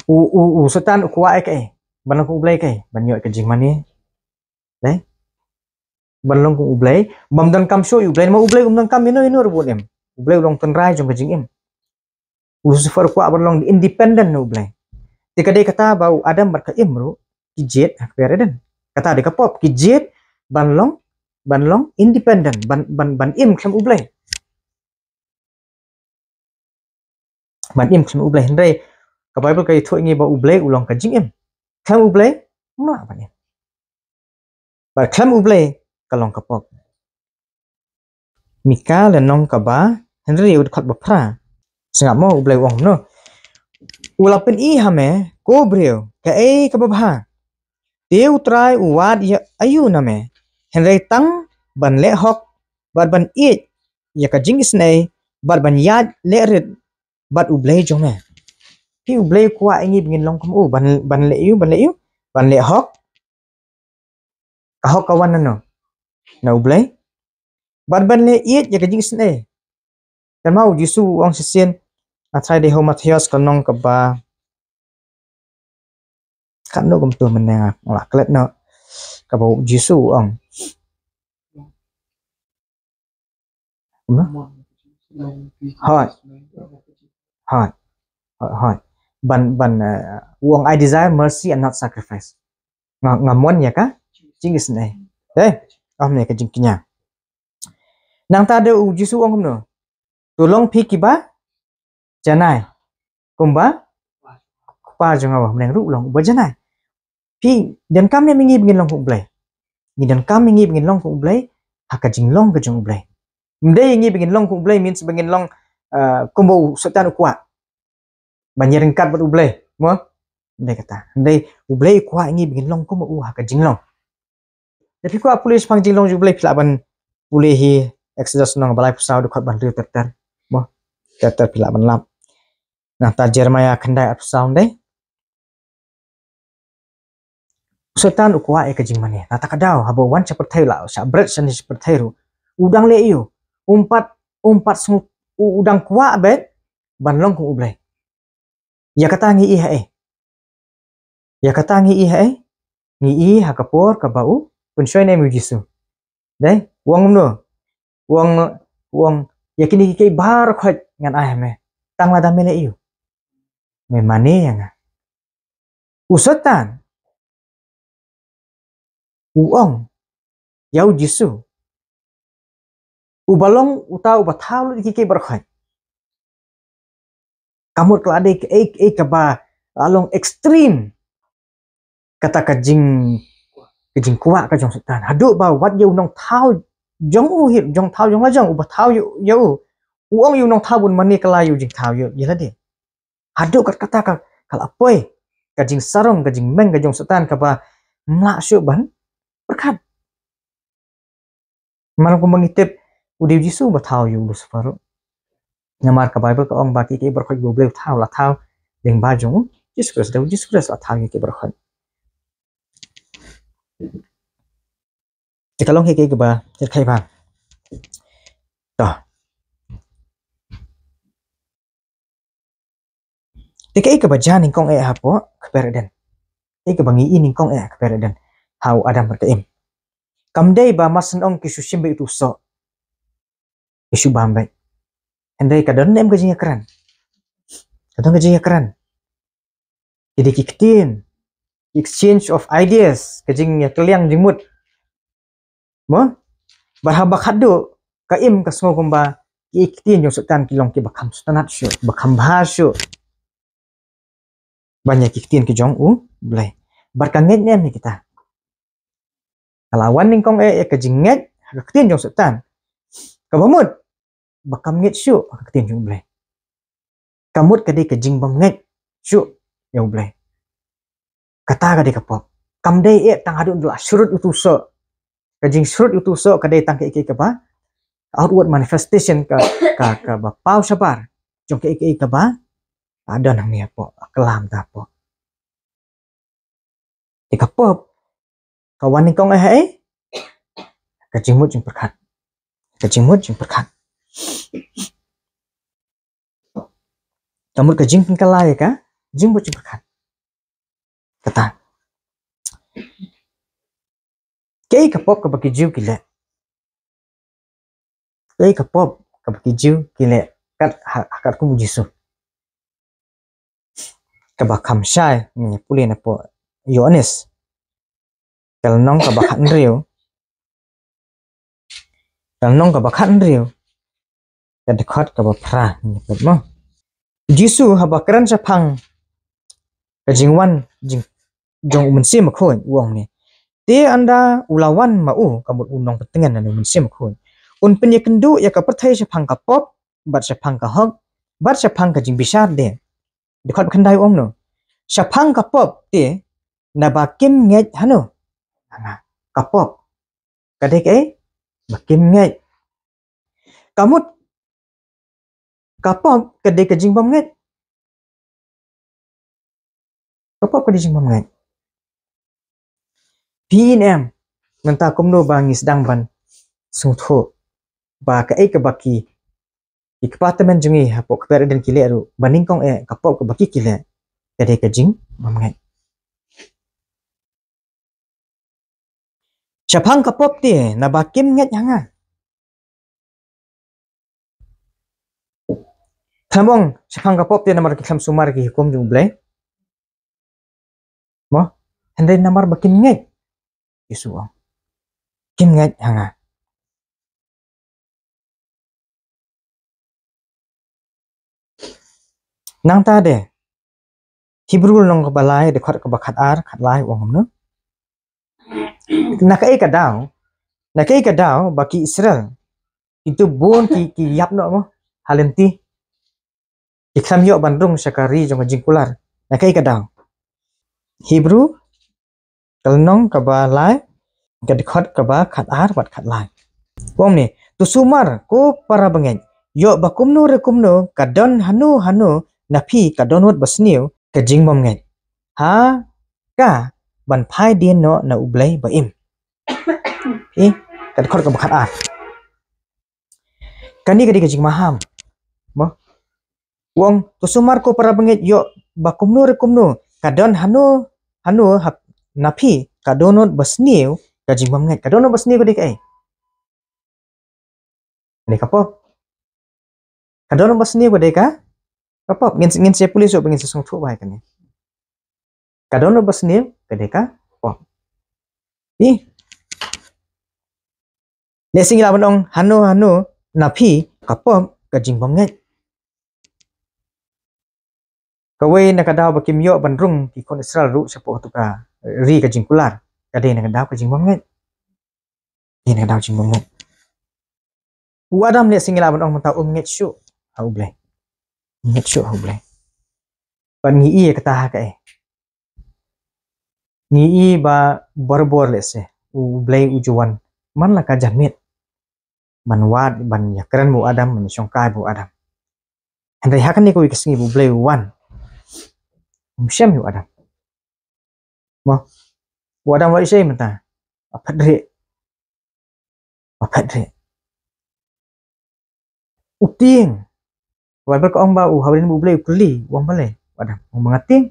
U, u, u Soitan u kwah ïa kaei? Ban long kum U Blei kaei? Ban ïoh ïa ka jingmane. Dei? Ban long kum U Blei, bym donkam shuh ïa U Blei, namar U Blei um donkam ïano ïano ruh ban im. U Blei u long tynrai jong ka jingim. U Lucifer u kwah ban long independent na U Blei. Te ka dei kata ba u Adam bad ka Im ruh ki jied ha ka kper Eden. Kata dei ka pop, ki jied ban long, ban long independent, ban, ban, ban im khlem U Blei. Ban im khlem U Blei, hynrei ka Baibl ka ïathuh ïa ngi ba U Blei u long ka jingim. Khlem U Blei, ym lah ban im. Bad khlem U Blei ka long ka pop. Mika lynnong kaba hynriew, dkhot ba phra. Sngap mo, U Blei u ong kumno. U la pyni ha me, ko briew, kaei kaba bha. Te U Trai u wad ïa aïu na me, hynrei tang ban leh hok bad ban ïeit ïa ka jingisynei bad ban ïaid leh rit bad U Blei jong me. Phi, U Blei u kwah ïa ngi ba ngin long kum u, ban, ban leh aïu, ban leh aïu, ban leh hok. Ka hok ka wan na no? Na U Blei. Bad ban leh ïeit ïa ka jingisynei. Te ma u Jisu u ong shisien, ah, ha u Mathaios ka lynnong kaba, katno kumto mynne nga la klet noh, kaba u Jisu u ong. Hooid. Hooid. Hooid, hooid. Ban, ban, eh, u ong, "I desire mercy and not sacrifice." Nga, nga mon ïa ka jingisynei. Eh, ym ïa ka jingkñia. Nangta de u Jisu u ong kumno? To long phi kiba janai, kumba Kpa jong nga uba ha bneng ruh u long uba janai. Phi, donkam ne ïa ngi ba ngin long kum U Blei? Ngi donkam ïa ngi ba ngin long kum U Blei ha ka jinglong ka jong U Blei. Ym dei ïa ngi ba ngin long kum U Blei means ba ngin long, eh, kumba u Soitan u kwah, ban ïaryngkat bad U Blei, mo? Ym dei kata. Ym dei, U Blei u kwah ïa ngi ba ngin long kumba u ha ka jinglong. Lada phi kwah pule shaphang jinglong jong U Blei, phi lah ban pule hi, Exodus lynnong ba laiphew saw dkhot ba hynriew ter ter. Mo, ter ter phi lah ban lap. Nangta Jeremiah khyndai arphew saw, ym dei? U Soitan u kwah ïa ka jingmane. Nangta ka daw haba u wan sha pyrthei, la shah bret shane sha pyrthei ruh, u dang leh ïa u. Um pat, um pat sngew, u, u dang kwah beit ban long kum U Blei. Ïa kata ngi i haei? Ïa kata ngi i haei? Ngi i ha ka por kaba u pynshoi ne em ïa u Jisu. Dei, u ong kumno? U ong, u ong, ïa kine kiei kiei baroh khoit ngan ai ha me, tang lada me leh ïa u. Me mane ïa nga. U Soitan u ong ïa u Jisu, uba long uta uba thaw lut ïa kiei kiei baroh khoit. Ka mut ka la dei kaei kaei kaba la long extreme kata ka jing, ka jingkwah ka jong Soitan, haduh ba wat ïa u nongthaw jong u hi, jong thaw jong la jong, uba thaw ïa u, ïa u, u ong ïa u nongthaw ban mane kylla ïa u jingthaw ïa, ïa lade. Haduh kat kata ka, ka la poi ka jingsarong, ka jingmeng ka jong Soitan kaba ym lah shuh ban pyrkhat. Namar kumba ngi tip, u dei u Jisu ba thaw ïa u Lucifer ruh. Namar ka Baibl ka ong ba kiei kiei baroh khoit ba U Blei u thaw, la thaw lyngba jong u Jisu Khrist, da u Jisu Khrist la thaw ïa kiei baroh khoit. Te ka long kiei kiei kaba, te ka ba, to. Te kaei kaba jia nyngkong eh hapoh kper Eden? Kaei kaba ngi i nyngkong eh ha kper Eden ha u Adam bad ka Im? Kam dei ba mar shen ong ki shu shim beit utu u soh, ki shu bam beit. Hynrei ka don ne em ka jingïakren? Ka don ka jingïakren. Ki dei ki ktien, exchange of ideas, ka jingïakylliang jingmut. Mo? Bad haba khatduh ka Im ka sngew kumba ki ktien jong Soitan ki long kiba kham sngewtynnat shuh, ba kham bha shuh ban ïa ki ktien ki jong U Blei. Bad ka ngeit ne em ïa kita? Ka la wan nyngkong eh ïa ka jingngeit ha ka ktien jong Soitan, kaba mut ba kam ngeit shuh ha ka ktien jong U Blei. Ka mut ka dei ka jingbymngeit shuh ïa U Blei. Kata ka dei ka pop. Kam dei eh tang haduh ba la shrut utu u soh. Ka jingshrut utu u soh ka dei tang kaei kaei kaba outward manifestation, ka, ka, kaba paw shabar jong kaei kaei kaba la don hangne hapoh, ka lam ta hapoh. Te ka pop ka wan nyngkong eh haei? Ka jingmut jingpyrkhat. Ka jingmut jingpyrkhat. Ka mut ka jingpynkylla ïa ka jingmut jingpyrkhat. Kata. Kaei ka pop kaba ki Jiw ki leh? Kaei ka pop kaba ki Jiw ki leh kat ha, ha katkum u Jisu? Kaba kham shai, ngi pule napoh Ïoannis ka lynnong kaba khathynriew, ka lynnong kaba khathynriew, ka dkhot kaba phra, ngi pule mo. U Jisu haba kren shaphang ka jingwan jing, jong u Mynsiem Bakhuid u ong ne: Te ynda u la wan ma u, ka mut u Nongpyntngen lane u Mynsiem Bakhuid, un pynïakynduh ïa ka pyrthei shaphang ka pop bad shaphang ka hok bad shaphang ka jingbishar de. Dkhot ba khyndai u ong no: Shaphang ka pop te, naba kim ngeit hano? Hanga ka pop ka dei kaei? Ba kim ngeit. Ka mut ka pop ka dei ka jingbymngeit. Ka pop ka dei jingbymngeit. Phi i ne em, mynta kumno ba ngi sdang ban sngewthuh ba kaei kaba ki, ki kpa tymmen jong ngi hapoh kper Eden ki leh ruh, ba nyngkong eh ka pop kaba ki ki leh ka dei ka jingbymngeit. Shaphang ka pop te, naba kim ngeit hanga. Khlem ong shaphang ka pop te namar ki khlem sumar ki hukum jong U Blei. Mo, hynrei namar ba kim ngeit. Jisu ong kim ngeit hanga. Nangta de Hebru lynnong kaba lai, dkhot kaba khatar, khatlai u ong kumno? Na kaei ka daw, na kaei ka daw ba ki Israel, kito bun ki, ki ïap noh mo ha lynti, ki khlem ïoh ban rung sha ka ri jong ka jingkular? Na kaei ka daw? Hebru ka lynnong kaba lai, ka dkhot kaba khatar bad khatlai. U ong ne: to sumar ko para bangeit, ïoh ba kumno re kumno ka don hano hano na phi ka dohnud basniew ka jingbymngeit ha ka ban phai dien noh na U Blei ba im. Phi, ka dkhot kaba khatar. Kane ka dei ka jingmaham. Mo? U ong, to sumar ko para bangeit, ïoh ba kumno re kumno ka don hano hano hap na phi ka dohnud basniew ka jingbymngeit. Ka dohnud basniew ka dei kaei? Ka dei ka pop. Ka dohnud basniew ka dei ka, ka pop. Ngin, ngin sa pule shuh ba ngin sa sngewthuh bha ïa kane. Ka dohnud basniew ka dei ka pop. Phi, lehse ngi lah ban ong hano hano na phi ka pop ka jingbymngeit. Kawei na ka daw ba kim ïoh ban rung ki khun Israel ruh shapoh katu ka ri ka jingkular, ka dei na ka daw ka jingbymngeit. Dei na ka daw jingbymngeit. U Adam lehse ngi lah ban ong mynta um ngeit shuh ha U Blei. Ngeit shuh ha U Blei. Bad ngi i ïa kata ha kaei? Ngi i ba barabor lehse U Blei u ju wan man la ka janmiet ban wad, ban ïakren bad u Adam, ban shongkai bad u Adam. Hynrei ha kane kawei ka sngi ba U Blei u wan, um shem ïa u Adam. Mo, u Adam u la i shaei mynta? U la phet rieh. U la phet rieh. U tieng. Ka Baibl ka ong ba u, haba ïadon bad U Blei u kylli, u ong balei? U Adam u ong ba nga tieng,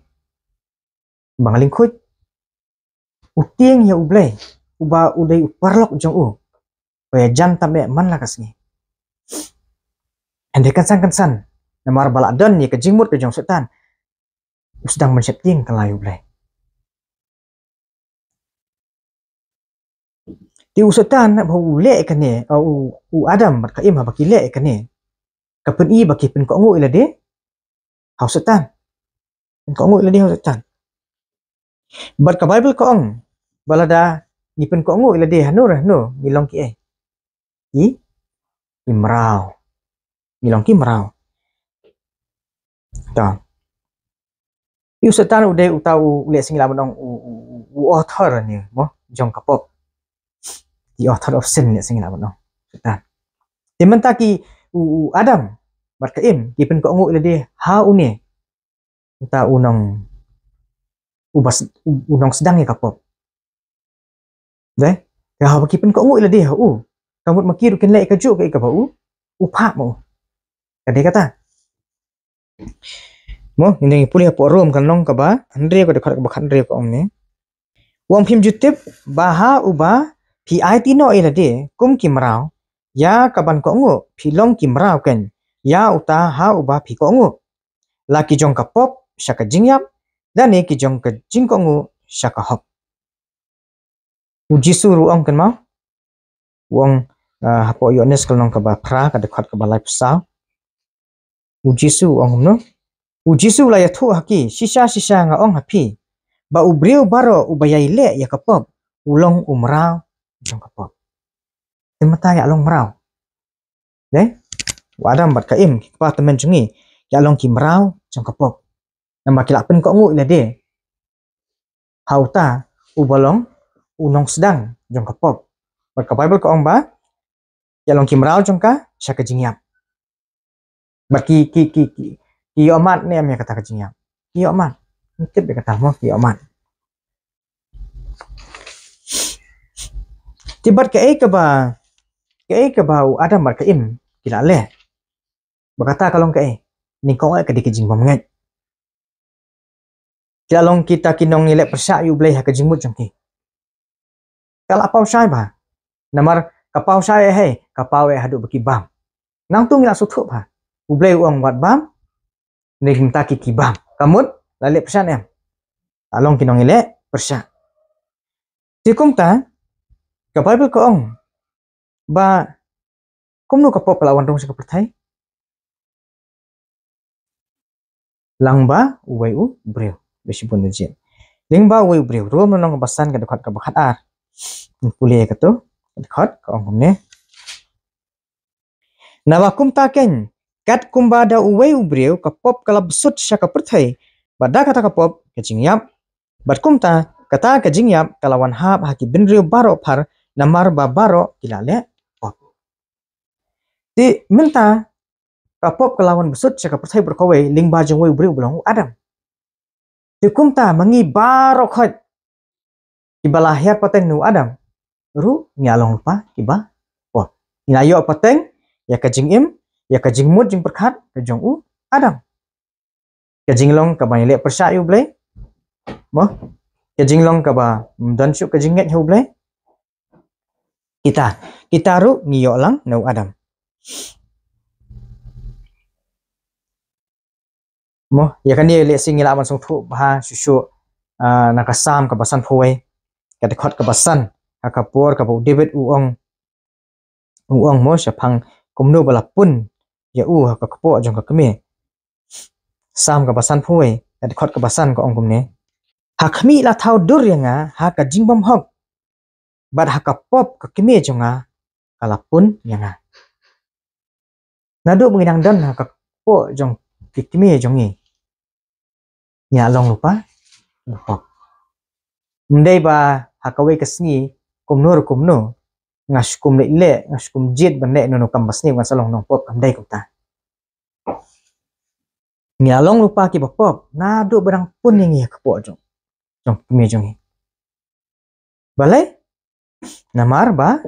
ba nga lyngkhuid. U tieng ïa U Blei uba u dei u paralok jong u, ba ïajan tam eh man la ka sngi. Hynrei kynsan kynsan, namar ba la don ïa ka jingmut ka jong u Soitan, u sdang ban sheptieng kylla ïa U Blei. Te u Soitan haba u leh ïa kane, uh, u, u Adam bad ka Im haba ki leh ïa kane, ka pyni ba ki pynkohnguh ïa lade ha u Soitan. Pynkohnguh ïa lade ha u Soitan. Bad ka Baibl ka ong ba lada ngi pynkohnguh ïa lade hano re hano, ngi long kiei? Ki, ki mraw. Ngi long ki mraw. To. Te u Soitan u dei uta u, lehse ngi lah ban ong u, u, u, u author ne, mo, jong ka pop. The author of sin, lehse ngi lah ban ong. Soitan. Te mynta ki, u, u Adam bad ka Im ki pynkohnguh ïa lade ha une, uta u nong, u bas, u, u nongsdang ïa ka pop. Dei? Te haba ki pynkohnguh ïa lade ha u, ka mut ma ki ruh kin leh ïa kajuh kaei kaba u, u phah ma u. Ka dei kata. Mo, ngin ïa pule hapoh Rom ka lynnong kaba hynriew, ka dkhot kaba khathynriew, ka ong ne: U ong, phim ju tip ba ha uba phi aiti noh ïa lade kum ki mraw, ïa kaban kohnguh phi long ki mraw keiñ ïa uta ha uba phi kohnguh, la ki jong ka pop sha ka jingïap, lane ki jong ka jingkohnguh sha ka hok. U Jisu ruh u ong, kynmaw? U ong, ah, hapoh Ïoannis ka lynnong kaba phra, ka dkhot kaba laiphew saw. U Jisu u ong kumno? U Jisu u la ïathuh ha ki, shisha shisha nga ong ha phi, ba u briew baroh uba ïai leh ïa ka pop u long u mraw jong ka pop. Te mynta ngi la long mraw. Dei? U Adam bad ka Im, ki kpa tymmen jong ngi, ki la long ki mraw jong ka pop. Namar ki la pynkohnguh ïa lade ha uta uba long u nongsdang jong ka pop. Bad ka Baibl ka ong ba ki la long ki mraw jong ka sha ka jingïap. Bad ki, ki, ki, ki, ki ïohmad ne em ïa kata ka jingïap? Ki ïohmad. Ngi tip ïa kata mo, ki ïohmad. Te bad kaei kaba, kaei kaba u Adam bad ka Im ki la leh? Ba kata ka long kaei? Nyngkong eh ka dei ka jingbymngeit. Ki la long kita ki nongïaleh pyrshah ïa U Blei ha ka jingmut jong ki. Ka la paw shai bha. Namar ka paw shai eh, hei, ka paw eh haduh ba ki bam. Nangta ngi la sngewthuh bha. U Blei u ong wat bam, ne mynta ki, ki bam. Ka mut la leh pyrshah ne em? La long ki nongïaleh pyrshah. Te kumta ka Baibl ka ong ba kumno ka pop ka la wan rung sha ka pyrthei? Lyngba uwei u briew. Ba shibun jied. Lyngba uwei u briew. Rom lynnong kaba san, ka dkhot kaba khatar. Ngin pule kato ka dkhot, ka ong kumne: Naba kumta keiñ, kat kumba da uwei u briew ka pop ka la bsut sha ka pyrthei, bad da kata ka pop ka jingïap, bad kumta kata ka jingïap ka la wan hap ha ki bynriew baroh phar, namar ba baroh ki la leh pop. Te mynta ka pop ka la wan bsut sha ka pyrthei baroh kawei lyngba jong uwei u briew ba long u Adam. Te kumta ma ngi baroh khoit kiba la hiar pateng na u Adam ruh ngi la long lypa kiba pop. Ngi la ïoh pateng ïa ka jingim, ïa ka jingmut jingpyrkhat ka jong u Adam. Ka jinglong kaba ngi leh pyrshah ïa u Blei. Mo? Ka jinglong kaba ym don shuh ka jingngeit ha u Blei. Kita, kita ruh ngi ïoh lang na u Adam. Mo, ïa kane lehse ngi lah ban sngewthuh bha shuh shuh, ah, na ka Salm kaba sanphew wei, ka dkhot kaba san, ha ka por kaba u David u ong, u ong mo shaphang kumno ba la pun ïa u ha ka kpoh jong ka kmie. Salm kaba sanphew wei, ka dkhot kaba san ka ong kumne. Ha khmih la thaw dur ïa nga ha ka jingbymhok, bad ha ka pop ka kmie jong nga ka la pun ïa nga. Naduh ba ngi dang don ha ka kpoh jong ki kmie jong ngi, ngi la long lypa pop. Ym dei ba ha kawei ka sngi kumno ruh kumno nga shu kum leh leh, nga shu kum jied ban leh no no kam basniew ngan sa long nongpop, kam dei kumta. Ngi la long lypa kiba pop naduh ba dang pun ïa ngi ha ka kpoh jong, jong kmie jong ngi. Balei? Namar ba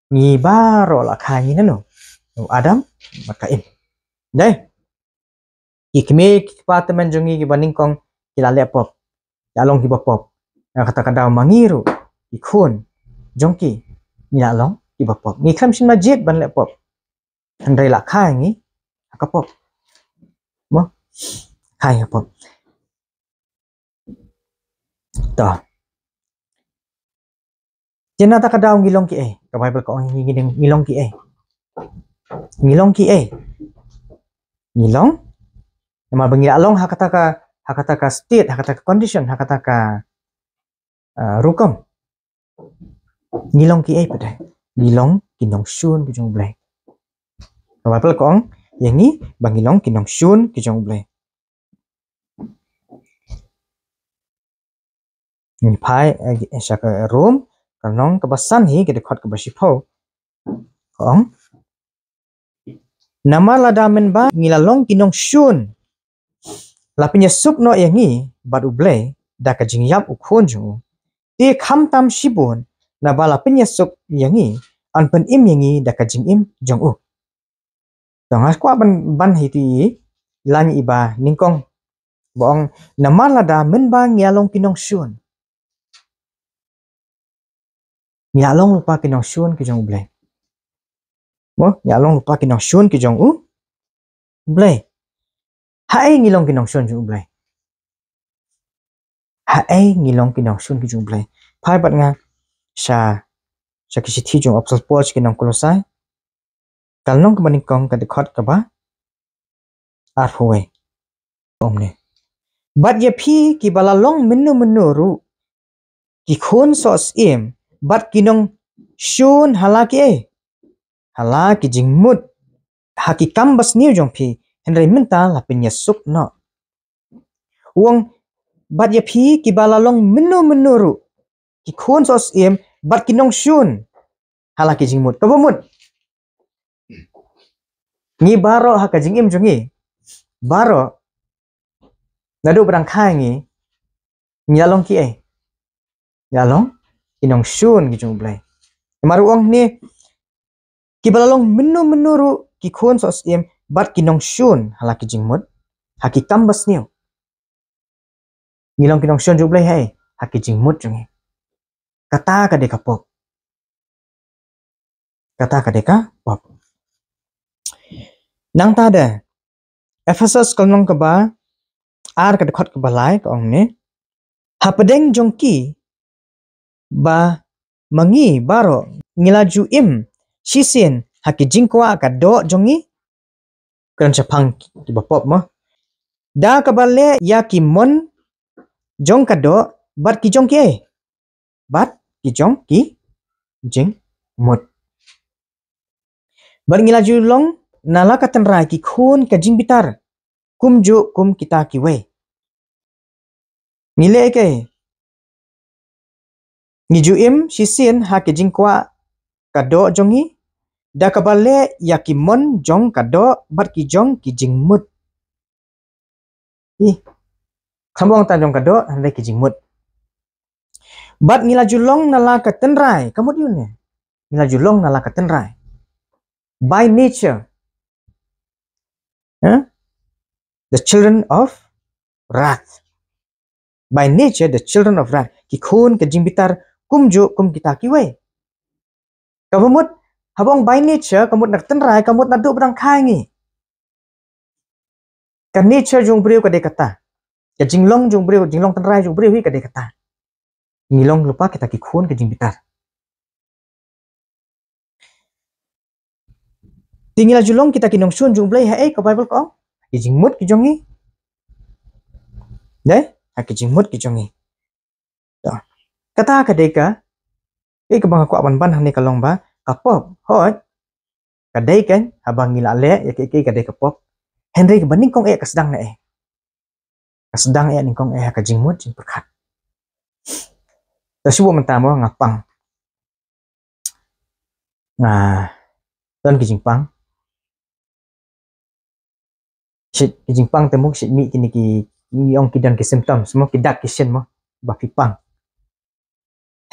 ngi baroh la kha ïa ngi na no, na u Adam bad ka Im. Dei, ki kmie ki kpa tymmen jong ngi kiba nyngkong ki la leh pop, ki la long kiba pop. Na kata ka daw ma ngi ruh ki khun jong ki ngi la long kiba pop. Ngi khlem shym la jied ban leh pop, hynrei la kha ïa ngi ha ka pop. Mo? Kha ïa ngi ha ka pop. To. Te na kata ka daw ngi long kiei? Ka Baibl ka ong ngi, ngi, ngi long kiei? Ngi long kiei? Ngi long, namar ba ngi la long ha kata ka, ha kata ka state, ha kata ka condition, ha kata ka, ah, rukom. Ngi long kiei pat de? Ngi long ki nongshun ki jong u Blei. Ka Baibl ka ong ïa ngi ba ngi long ki nongshun ki jong u Blei. Ngi phai, eh, sha ka Rom, ka lynnong kaba san hi, ka dkhot kaba shiphew. Ka ong, namar lada mynba ngi la long ki nongshun, la pynïasuk noh ïa ngi bad u Blei da ka jingïap u Khun jong u. Te khamtam shibun naba la pynïasuk ïa ngi, yn pynim ïa ngi da ka jingim jong u. To nga kwah ban, ban hi ti i lain iba nyngkong ba ong, namar lada mynba ngi la long ki nongshun, ngi la long lypa ki nongshun ki jong u Blei. Mo, ngi la long lypa ki nongshun ki jong u Blei. Haei ngi long ki nongshun jong u Blei? Haei ngi long ki nongshun ki jong u Blei? Phai bad nga sha, sha ki shithi jong u Apostol Paul sha ki nong Kolosai, ka lynnong kaba nyngkong, ka dkhot kaba arphew wei. Ong kumne. Bad ïa phi kiba la long mynno mynno ruh ki khun sohsyiem bad ki nongshun ha la kiei? Ha la ki jingmut ha ki kam basniew jong phi, hynrei mynta la pynïasuk noh. U ong, bad ïa phi kiba la long mynno mynno ruh ki khun sohsyiem bad ki nongshun ha la ki jingmut. Kaba mut, ngi baroh ha ka jingim jong ngi baroh, naduh ba dang kha ïa ngi, ngi la long kiei? Ngi la long ki nongshun ki jong u Blei. Namar u ong hangne, kiba la long mynno mynno ruh ki khun sohsyiem bad ki nongshun ha la ki jingmut ha ki kam basniew. Ngi long ki nongshun jong u Blei haei? Ha ki jingmut jong ngi. Kata ka dei ka pop. Kata ka dei ka pop. Nangta de, Ephesos ka lynnong kaba ar, ka dkhot kaba lai, ka ong ne, hapdeng jong ki ba ma ngi baroh ngi la ju im shisien ha ki jingkwah ka doh jong ngi, kren shaphang kiba pop mo, da kaba leh ïa ki mon jong ka doh bad ki jong kiei? Bad ki jong ki jingmut. Bad ngi la ju long na la ka tynrai ki khun ka jingbitar, kumjuh kum kita kiwei. Ngi leh kiei? Ngi ju im shisien ha ki jingkwah ka doh jong ngi, da kaba leh ïa ki mon jong ka doh bad ki jong ki jingmut. Ih, kham ong tang jong ka doh, hynrei ki jingmut. Bad ngi la ju long na la ka tynrai, ka mut ïa une. Ngi la ju long na la ka tynrai. By nature, eh? The children of wrath. By nature, the children of wrath. Ki khun ka jingbitar kumjuh kum kita kiwei. Kaba mut, haba ong by nature, ka mut na ka tynrai, ka mut naduh ba dang kha ngi. Ka nature jong u briew ka dei kata. Ka jinglong jong u briew, jinglong tynrai jong u briew hi ka dei kata. Ngi long lypa kita ki khun ka jingbitar. Te ngi la ju long kita ki nongshun jong u Blei ha ei, ka Baibl ka ong? Ki jingmut ki jong ngi. Dei? Ha ki jingmut ki jong ngi. To. Kata ka dei ka, eh, kaba nga kwah ban ban hangne ka long ba ka pop. Hooid. Ka dei kan, haba ngi la leh ïa kiei kiei ka dei ka pop. Hynrei kaba nyngkong eh ka sdang na eh? Ka sdang eh nyngkong eh ha ka jingmut jingpyrkhat. Te shu mynta mo nga pang. Nga don ki jingpang. Shi, ki jingpang te mo, shi mih kine ki, ki ong ki don ki symptoms mo, ki dak ki shin mo ba phi pang.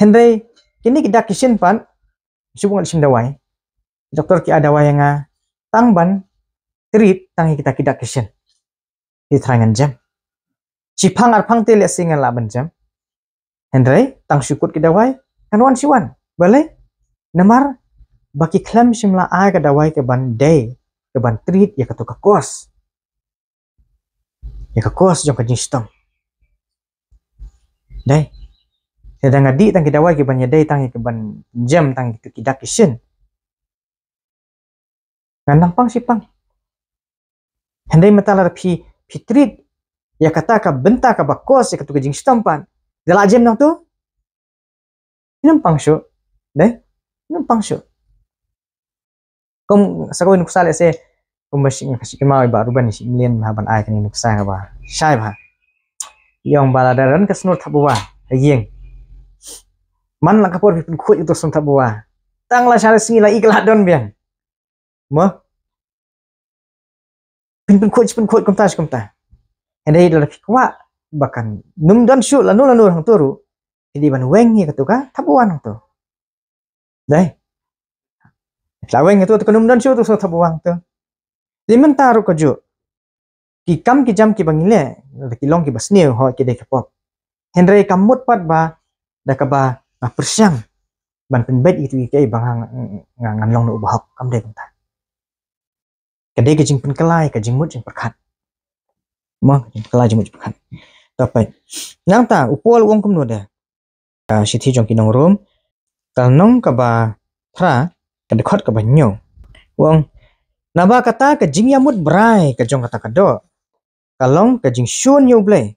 Hynrei kine ki dak ki shin pat, shu bun ngat shim dawai. Doktor ki ai dawai ïa nga tang ban treat tang ïa kita ki dak ki shin. Te trai ngan jem. Shiphang arphang te lehse ngan lah ban jem. Hynrei tang shu kut ki dawai, kan wan shi wan. Balei? Namar ba ki khlem shym la ai ka dawai ka ban dei, ka ban treat ïa kato ka cause. Ïa ka cause jong ka jingshitom. Dei. Te da nga dih tang ki dawai ki ban ïadei tang ïa ka ban jem tang ïa ki dak ki shin, ngan nang pang shi pang. Hynrei mynta lada phi, phi treat ïa kata ka bynta kaba cause ïa kato ka jingshitom pat, da lah jem nangto? Ym pang shuh. Dei? Ym pang shuh. Kum sa kawei nuksa lehse, kum ba shi, shi kynmaw i Bah Ruben Shimlien ha ban ai kane nuksa kaba shai bha. I ong ba lada don ka snor thapbawa ha ïing, man la ka por phi pynkhuid ïa uto u snor thapbawa, tang la shane sngi la i ka la don biang. Mo? Phin pynkhuid, phin pynkhuid kumta shi kumta. Hynrei lada phi kwah ba kan ym don shuh lano lano hangto ruh, phi dei ban weng ïa kato ka thapbawa hangto. Dei. La weng ïa kato, te kan ym don shuh uto u snor thapbawa hangto. Te mynta ruh kajuh, ki kam ki jam kiba ngi leh, lada ki long kiba sniew, hooid ki dei ka pop. Hynrei kam mut pat ba da kaba nga pyrshang ban pynbeit ïa kito kiei ba nga, nga, ngan long na uba hok, kam dei kumta. Ka dei ka jingpynkylla ïa ka jingmut jingpyrkhat. Mo, ka jingpynkylla jingmut jingpyrkhat. To peit. Nangta u Paul u ong kumno de? Ka shithi jong ki nong Rom, ka lynnong kaba phra, ka dkhot kaba hynñiew. U ong, naba kata ka jingïamut brai ka jong kata ka doh ka long ka jingshun ïa U Blei.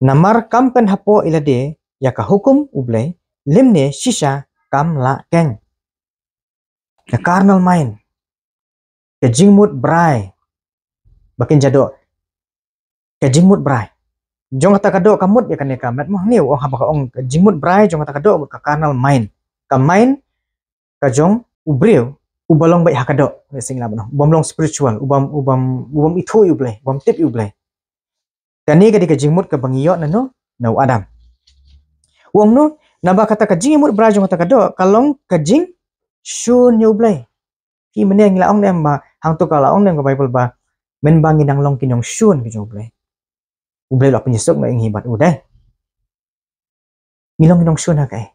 Namar kam pynhapoh ïa lade ïa ka hukum U Blei, lymne shisha kam lah keiñ. Ka carnal mind, ka jingmut brai ba kin jadoh. Ka jingmut brai jong kata ka doh ka mut ïa kane ka met mo, hynñiew, ong haba ka ong ka jingmut brai jong kata ka doh mut ka carnal mind. Ka mind ka jong u briew uba long beit ha ka doh, ne sing la bano, ubym long spiritual, ubym, ubym, ubym ithuh ïa U Blei, ubym tip ïa U Blei. Kane ka dei ka jingmut kaba ngi ïoh na no, na u Adam. U ong no, naba kata ka jingmut brai jong kata ka doh ka long ka jingshun ïa U Blei. Ki mynne ngi la ong ne em ba, hangto ka la ong ne em ka Baibl ba, mynba ngi dang long ki nongshun ki jong U Blei, U Blei u la pynïasuk noh ïa ngi bad u, dei. Ngi long ki nongshun ha kaei?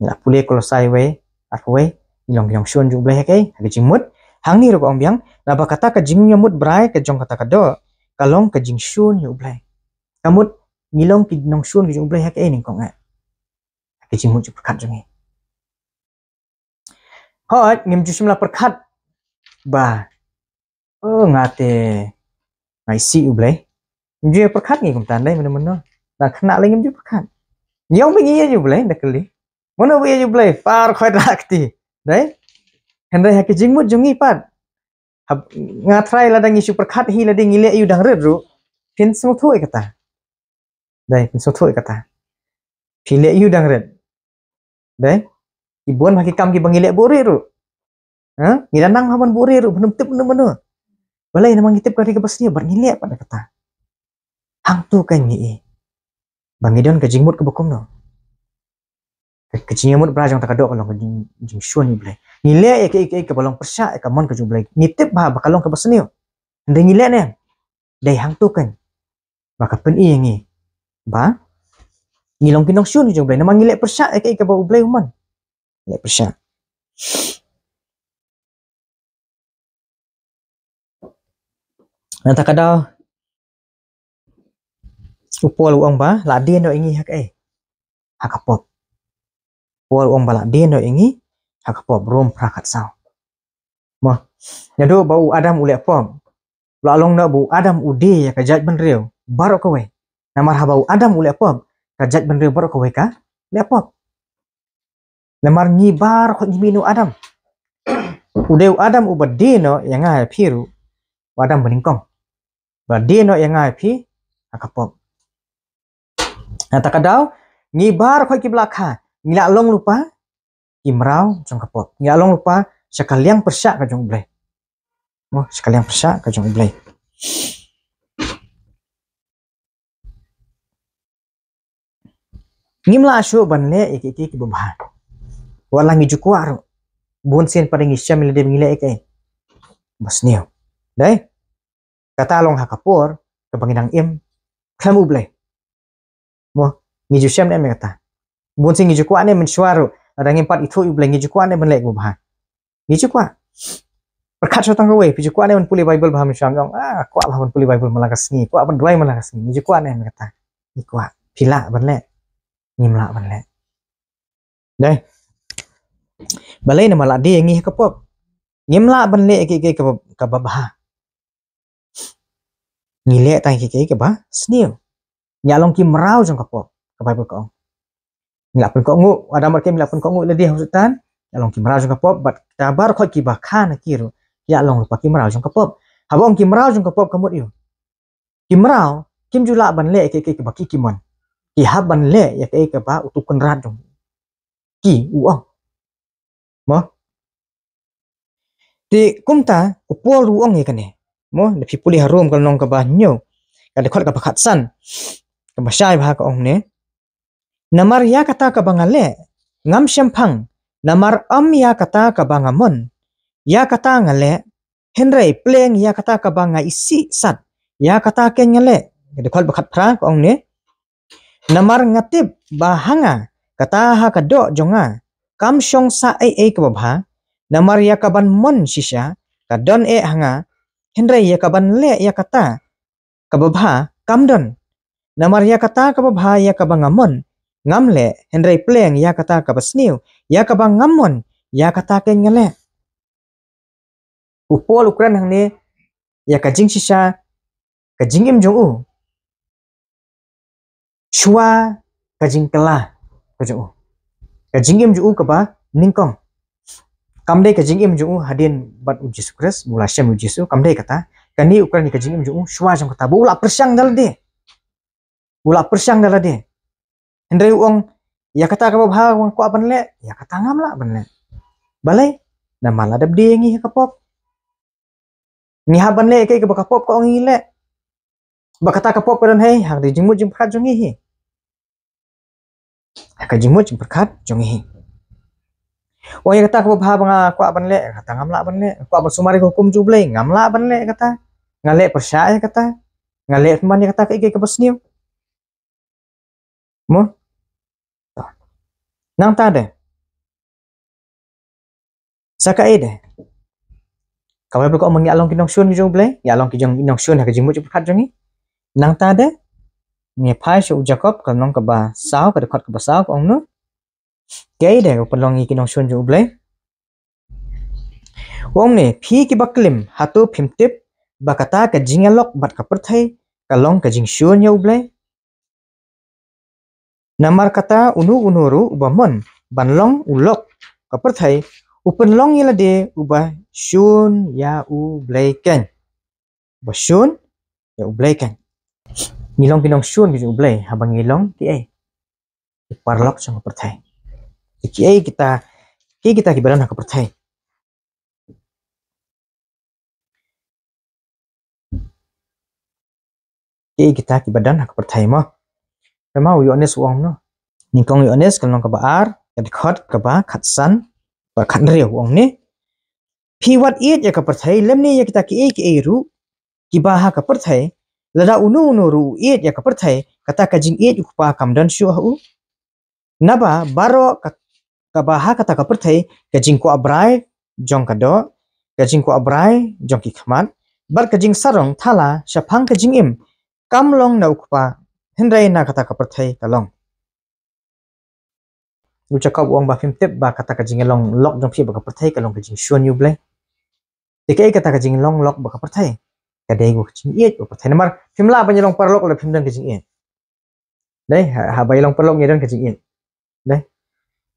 Ngi la pule Kolosai wei, arphew wei, ngi long ki nongshun jong U Blei ha kaei? Ha ka jingmut. Hangne ruh ka ong biang, naba kata ka jingïamut brai ka jong kata ka doh ka long ka jingshun ïa U Blei. Ka mut ngi long ki nongshun ki jong U Blei ha kaei nyngkong eh? Ha ka jingmut jingpyrkhat jong ngi. Hooid, ngim ju shym la pyrkhat ba, oh, nga te nga isih U Blei. Ngim ju pyrkhat ngi kumta, dei, mynno mynno. Dang khynnah lei ngim ju pyrkhat. Ngi ong ba ngi ïeit ïa U Blei, da kylli, mano ba ïeit ïa U Blei? Par khoi rah kti, dei. Hynrei ha ka jingmut jong ngi pat, hap, nga tharai lada ngi shu pyrkhat hi, lada ngi leh ïa u dang rit ruh, phin sngewthuh ïa kata. Dei, phin sngewthuh ïa kata. Phi leh ïa u dang rit, dei, Ki bun bha ki kam kiba ngi leh buhrieh ruh. Ha? Ngi da nang ha ban buhrieh ruh, ban ym tip mano mano. Balei? Namar ngi tip ka ri kaba sniew bad ngi leh pat da kata. Hangto kan ngi i ba ngi don ka jingmut kaba kumno. Ka, ka jingmut bra jong ta ka doh ka long ka jing, jingshun ïa U Blei. Ngi leh ïa kaei kaei kaba long pyrshah ïa ka mon ka jong U Blei. Ngi tip bha ba ka long kaba sniew. Hynrei ngi leh ne em? Dei hangto kan ba ka pyni ïa ngi ba ngi long ki nongshun jong U Blei. Namar ngi leh pyrshah ïa kaei kaba U Blei u mon. Leh pyrshah. Na kata ka daw u Paul u ong ba la die noh ïa ngi ha kaei? Ha ka pop. Paul u ong ba la die noh ïa ngi ha ka pop, Rom phra khatsaw. Mo, naduh ba u Adam u leh pop, la long noh ba u Adam u die ïa ka jaitbynriew baroh kawei. Namar haba u Adam u leh pop, ka jaitbynriew baroh kawei ka leh pop. Namar ngi baroh ngi mih na u Adam. U dei u Adam uba die noh ïa nga ïa phi ruh, u Adam ba nyngkong. Ba die noh ïa nga ïa phi ha ka pop. Na kata ka daw ngi baroh kiba la kha ngi la long lypa ki mraw jong ka pop. Ngi la long lypa sha ka liang pyrshah ka jong U Blei. Mo, sha ka liang pyrshah ka jong U Blei. Ngim lah shuh ban leh ïa kiei kiei kiba bha. Wat la ngi ju kwah ruh, bun sien pat ngi shem ïa lade ba ngi leh ïa kiei kiba sniew. Dei? Kata long ha ka por kaba ngi dang im khlem U Blei. Mo, ngi ju shem ne em ïa kata? Bun sien ngi ju kwah ne mynshuwa ruh, lada ngim pat ithuh ïa U Blei, ngi ju kwah ne ban leh kiba bha? Ngi ju kwah. Pyrkhat shuwa tang kawei, phi ju kwah ne ban pule Baibl bha mynshuwa? Ong, ah, kwah bha ban pule Baibl man la ka sngi, kwah ban duwai man la ka sngi. Ngi ju kwah ne em ïa kata? Ngi kwah. Phi lah ban leh? Ngim lah ban leh. Dei? Balei? Namar la die ïa ngi ha ka pop. Ngim lah ban leh ïa kiei kiei kaba, kaba bha. Ngi leh tang ïa kiei kiei kaba sniew. Ngi la long ki mraw jong ka pop, ka Baibl ka ong. Ngi la pynkohnguh, Adam bad Eve ngi la pynkohnguh ïa lade ha u Soitan, ngi la long ki mraw jong ka pop, bad kita baroh kiba kha na ki ruh ki la long lypa ki mraw jong ka pop. Haba ong ki mraw jong ka pop ka mut aïu? Ki mraw kim ju lah ban leh ïa kiei kiei kaba ki, ki mon. Ki hap ban leh ïa kiei kaba Uto U Kynrad jong ki u ong. Mo? Te kumta u Paul u ong ïa kane. Mo, da phi pule ha Rom ka lynnong kaba hynñiew, ka dkhot kaba khatsan, kaba shai bha ka ong ne: Namar ïa kata kaba nga leh ngam shemphang, namar ym ïa kata kaba nga mon, ïa kata nga leh, hynrei pleng ïa kata kaba nga isih sat, ïa kata keiñ nga leh. Ka dkhot ba khatphra ka ong ne: Namar nga tip ba ha nga, kata ha ka doh jong nga, kam shong sah ei ei kaba bha. Namar ïa kaban mon shisha ka don eh ha nga, hynrei ïa kaban leh ïa kata kaba bha kam don. Namar ïa kata kaba bha ïa kaba nga mon ngam leh, hynrei pleng ïa kata kaba sniew ïa kaba ngam mon, ïa kata keiñ nga leh. U Paul u kren hangne ïa ka jingshisha ka jingim jong u shuwa ka jingkylla ka jong u, ka jingim jong u kaba nyngkong. Kam dei ka jingim jong u hadien bad U Jisu Khrist, ba u la shem U Jisu, kam dei kata. Kane u kren ïa ka jingim jong u shuwa jong kata, ba u la pyrshang da lade. U la pyrshang da lade. Hynrei u ong, ïa kata kaba bha nga kwah ban leh, ïa kata ngam lah ban leh. Balei? Namar la dep die ïa ngi ha ka pop. Ngi hap ban leh ïa kaei kaba ka pop ka ong ngi leh. Ba kata ka pop ka don ha ka jingmut jingpyrkhat jong ngi hi. Ha ka jingmut jingpyrkhat jong ngi hi. O, ïa kata kaba bha ba nga kwah ban leh, ïa kata ngam lah ban leh. Kwah ban sumar ïa ka hukum jong U Blei, ngam lah ban leh ïa kata. Nga leh pyrshah ïa kata. Nga leh pynban ïa kata kaei kaei kaba sniew. Mo? To. Nangta de, sa kaei de? Ka Baibl ka ong ba ngi la long ki nongshun ki jong U Blei, ngi la long ki jong, nongshun ha ka jingmut jingpyrkhat jong ngi. Nangta de, ngi phai sha u Jakob ka lynnong kaba saw, ka dkhot kaba saw, ka ong kumno? Kaei de ka pynlong ngi ki nongshun jong U Blei? U ong ne, phi kiba klim, hato phim tip ba kata ka jingïalok bad ka pyrthei ka long ka jingshun ïa U Blei? Namar kata uno uno ruh uba mon ban long u lok ka pyrthei, u pynlong ïa lade uba shun ïa U Blei keiñ. Uba shun ïa U Blei keiñ. Ngi long ki nongshun ki jong U Blei haba ngi long kiei? Ki paralok jong ka pyrthei. Kiei kita Ki kita kiba don ha ka pyrthei. Ki kita kiba don ha ka pyrthei mo. Phi ma u Ïoannis u ong no. Nyngkong Ïoannis ka lynnong kaba ar, ka dkhot kaba khatsan, ba khathynriew u ong ne. Phi wat ïeit ïa ka pyrthei, lymne ïa kita kiei kiei ruh kiba ha ka pyrthei, lada uno uno ruh u ïeit ïa ka pyrthei, kata ka jingïeit u Kpa kam don shuh ha u. Naba baroh ka, kaba ha kata ka pyrthei, ka jingkwah brai jong ka doh, ka jingkwah brai jong ki khmat, bad ka jingsarong thala shaphang ka jingim, kam long na u Kpa, hynrei na kata ka pyrthei ka long. U Jakob u ong ba phim tip ba kata ka jinglong lok jong phi bad ka pyrthei ka long ka jingshun ïa U Blei. Te kaei kata ka jinglong lok bad ka pyrthei? Ka dei ka jingïeit bad ka pyrthei. Namar phim lah ban ïalong paralok lada phim don ka jingïeit. Dei, ha, haba ïalong paralok ngi don ka jingïeit. Dei.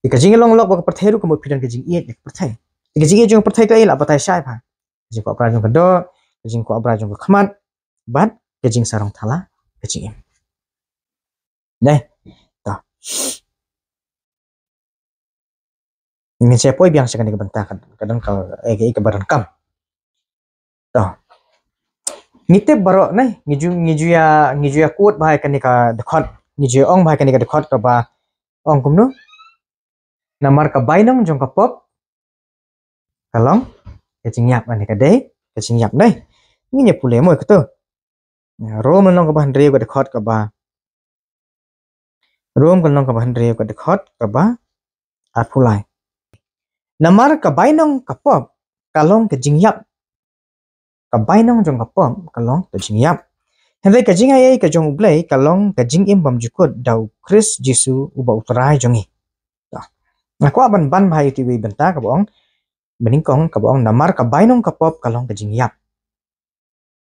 Te ka jinglong lok bad ka pyrthei ruh ka mut phi don ka jingïeit bad ka pyrthei. Te ka jingïeit jong ka pyrthei kaei, la batai shai pha. Ka jingkwah brai jong ka doh, ka jingkwah brai jong ka khmat, bad ka jingsarong thala ka jingim. Dei. To. Ngin sa poi biang sha kane ka bynta ka, ka don ka, eh, ka, ka ba donkam. To. Ngi tip baroh ne, ngi ju, ngi ju ïa, ngi ju ïa quote bha ïa kane ka dkhot, ngi ju ïa ong bha ïa kane ka dkhot kaba ong kumno. Namar ka bainong jong ka pop ka long ka jingïap, ne ka dei ka jingïap dei. Ngin ïa pule mo ïa kato. Rom ka lynnong kaba hynriew ka dkhot kaba. Rom ka lynnong kaba hynriew ka dkhot kaba arphew lai. Namar ka bainong ka pop ka long ka jingïap. Ka bainong jong ka pop ka long ka jingïap. Hynrei ka jingaiei ka jong U Blei ka long ka jingim bymjukut da U Khrist Jisu uba U Trai jong ngi. To. Nga kwah ban ban bha ïa ito iwei i bynta kaba ong, ba nyngkong kaba ong namar ka bainong ka pop ka long ka jingïap.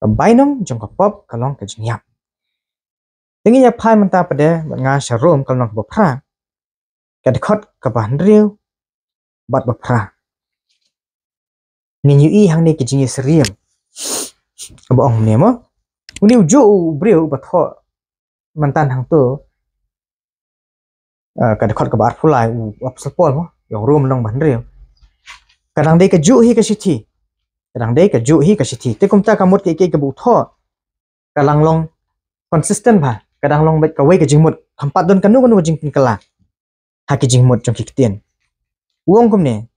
Ka bainong jong ka pop ka long ka jingïap. Te ngin ïa phai mynta pat de bad nga sha Rom ka lynnong kaba phra, ka dkhot kaba hynriew bad ba phra. Ngin ïohi hangne ka jingïasyriem kaba ong ne mo. Une u juh u briew uba thoh mynta hangto, eh, ka dkhot kaba arphew lai, u apostol Paul mo, ïa u Rom lynnong ba hynriew. Ka dang dei ka juh hi ka shithi. Ka dang dei ka juh hi ka shithi. Te kumta ka mut kiei kiei kaba u thoh ka dang long consistent bha, ka dang long beit kawei ka jingmut, kam pat don kano kano ka jingpynkylla ha ki jingmut jong ki ktien. U ong kumne,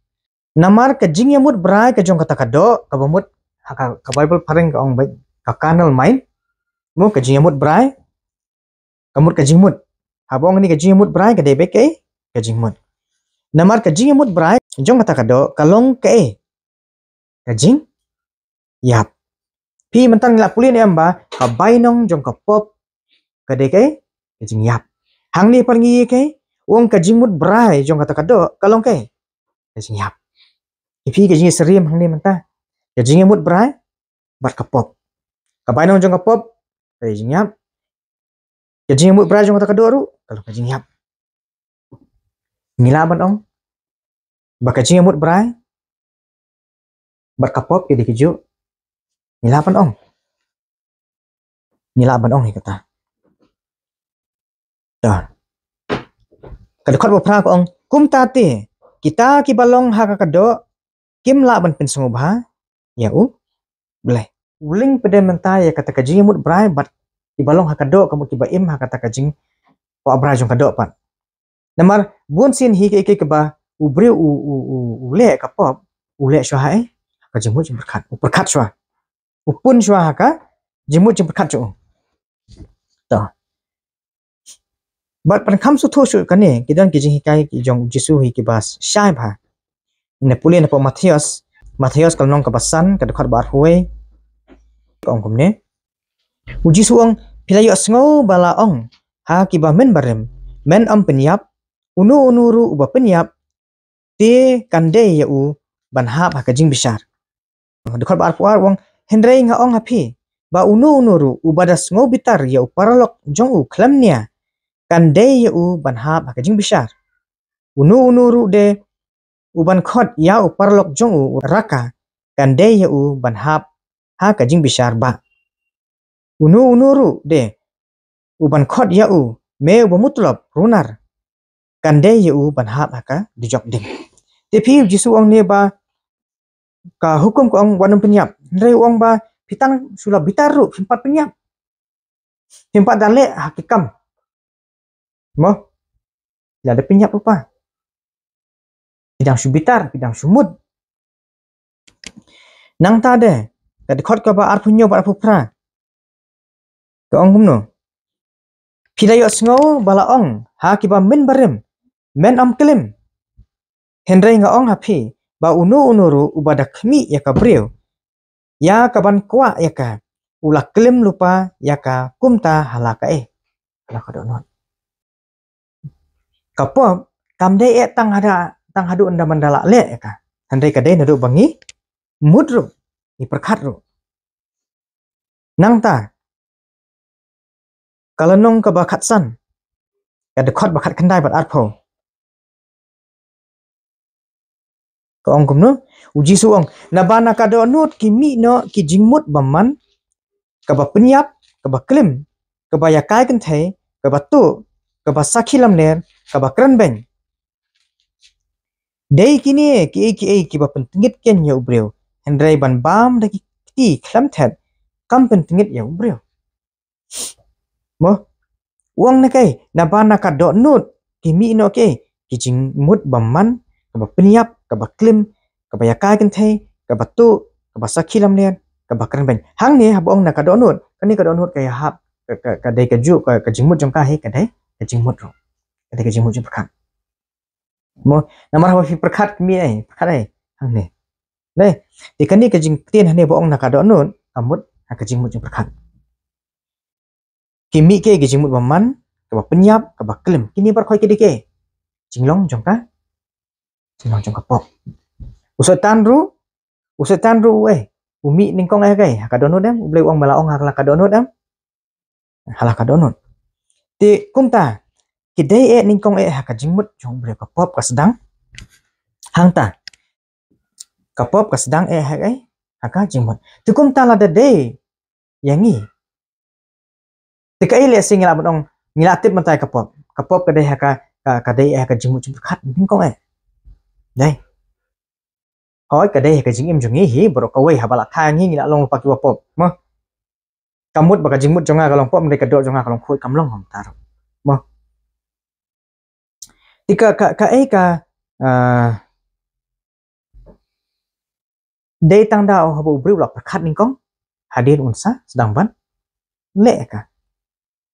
namar ka jingïamut brai ka jong kata ka doh, kaba mut ha ka, ka Bible phareng ka ong beit ka carnal mind, mo, ka jingïamut brai, ka mut ka jingmut. Haba ong ne ka jingïamut brai ka dei beit kaei? Ka jingmut. Namar ka jingïamut brai jong kata ka doh ka long kaei? Ka jingïap. Phi mynta ngi la pule ne em ba ka bainong jong ka pop ka dei kaei? Ka jingïap. Hangne pat ngi ïohi kaei? U ong ka jingmut brai jong kata ka doh ka long kaei? Ka jingïap. Ïa phi ka jingïasyriem hangne mynta, ka jingïamut brai bad ka pop. Ka bainong jong ka pop ka dei jingïap. Ka jingïamut brai jong kata ka doh ruh ka long ka jingïap. Ngi lah ban ong ba ka jingïamut brai bad ka pop ki dei kijuh? Ngi lah ban ong. Ngi lah ban ong hi kata. Dah. Ka dkhot ba phra ka ong, kumta te kita kiba long ha ka doh kim lah ban pynsngewbha ïa U Blei. U link pat de mynta ïa kata ka jingïamut brai bad kiba long ha ka doh, ka mut kiba im ha kata ka jingkwah brai jong ka doh pat. Namar bun sien hi kaei kaei kaba u briew u, u, u, u leh ka pop, u leh shuwa ha ei? Ka jingmut jingpyrkhat. U pyrkhat shuwa. U pun shuwa ha ka jingmut jingpyrkhat jong u. To. Bad pynkham sngewthuh shuh kane, ki don ki jinghikai ki jong U Jisu hi kiba shai bha. Ngin pule na pdeng Mathaios, Mathaios ka lynnong kaba san, ka dkhot ba arphew wei. Ka ong kumne. U Jisu u ong, phi la ïohsngew ba la ong ha kiba mynbarim, men ym pynïap, uno uno ruh uba pynïap te kan dei ïa u ban hap ha ka jingbishar. Dkhot ba arphew ar u ong, hynrei nga ong ha phi ba uno uno ruh uba da sngew bitar ïa u paralok jong u khlem nia, kan dei ïa u ban hap ha ka jingbishar. Uno uno ruh de uban khot ïa u paralok jong u raka, kan dei ïa u ban hap ha ka jingbishar bah. Uno uno ruh de uban khot ïa u me uba mutlop runar, kan dei ïa u ban hap ha ka dujok ding. Te phi, u Jisu u ong ne ba ka hukum ka ong wat nym pynïap. Hynrei u ong ba phi tang shu la bitar ruh phim pat pynïap. Phim pat da leh ha ki kam. Mo? Phi la da pynïap ruh pa. Phi dang shu bitar, phi dang shu mut. Nangta de, ka dkhot kaba arphew hynñiew bad arphew phra. Ka ong kumno? Phi da ïohsngew ba la ong ha kiba mynbarim, men ym klim. Hynrei nga ong ha phi ba uno uno ruh uba da khmih ïa ka briew, ïa kaban kwah ïa ka, u la klim lypa ïa ka kumta ha la kaei? Ha la ka dohnud. Ka pop kam dei eh tang hada, tang haduh ynda mynda la leh ïa ka. Hynrei ka dei naduh ba ngi mut ruh, ngi pyrkhat ruh. Nangta ka lynnong kaba khatsan, ka dkhot ba khatkhyndai bad arphew. Ka ong kumno? U Jisu u ong, naba na ka dohnud ki mih noh ki jingmut bymman, kaba pynïap, kaba klim, kaba ïakai kynthei, kaba tuh, kaba sakhi lamler, kaba kren beiñ. Dei kine kiei kiei kiba pyntngit kein ïa u briew, hynrei ban bam da ki kti khlem thet kam pyntngit ïa u briew. Mo? U ong ne kaei, naba na ka dohnud ki mih noh kiei? Ki jingmut bymman, kaba pynïap, kaba klim, kaba ïakai kynthei, kaba tuh, kaba sakhi lamler, kaba kren beiñ. Hangne haba ong na ka dohnud, kane ka dohnud ka ïahap, ka, ka, ka dei kajuh, ka, ka jingmut jong ka hi, ka dei ka jingmut ruh. Ka dei ka jingmut jingpyrkhat. Mo, namar haba phi pyrkhat ki mih ei, pyrkhat ei, hangne. Dei, te kane ka jingktien hangne ba ong na ka dohnud, ka mut ha ka jingmut jingpyrkhat. Ki mih kiei? Ki jingmut bymman, kaba pynïap, kaba klim. Kine baroh ki dei kiei? Jinglong jong ka, jinglong jong ka pop. U Soitan ruh, u Soitan ruh u ei, u mih nyngkong eh ha kaei? Ha ka dohnud em? U Blei u ong ba la ong ha la ka dohnud em? Ha la ka dohnud. Te kumta, ki dei eh nyngkong eh ha ka jingmut jong u briew? Ka pop ka sdang hangta. Ka pop ka sdang eh ha kaei? Ha ka jingmut. Te kumta lada dei ïa ngi, te kaei lehse ngi lah ban ong, ngi lah tip mynta ïa ka pop? Ka pop ka dei ha ka, ka, ka dei eh ha ka jingmut jingpyrkhat nyngkong eh. Dei. Hooid, ka dei ha ka jingim jong ngi hi, baroh kawei, haba la kha ngi, ngi lah long lypa kiba pop. Mo? Ka mut ba ka jingmut jong nga ka long pop, hynrei ka doh jong nga ka long khuid, kam long kumta ruh. Mo? Te ka, ka, kaei ka, ah, dei tang da haba u briew u la pyrkhat nyngkong, hadien un sa sdang ban leh ïa ka.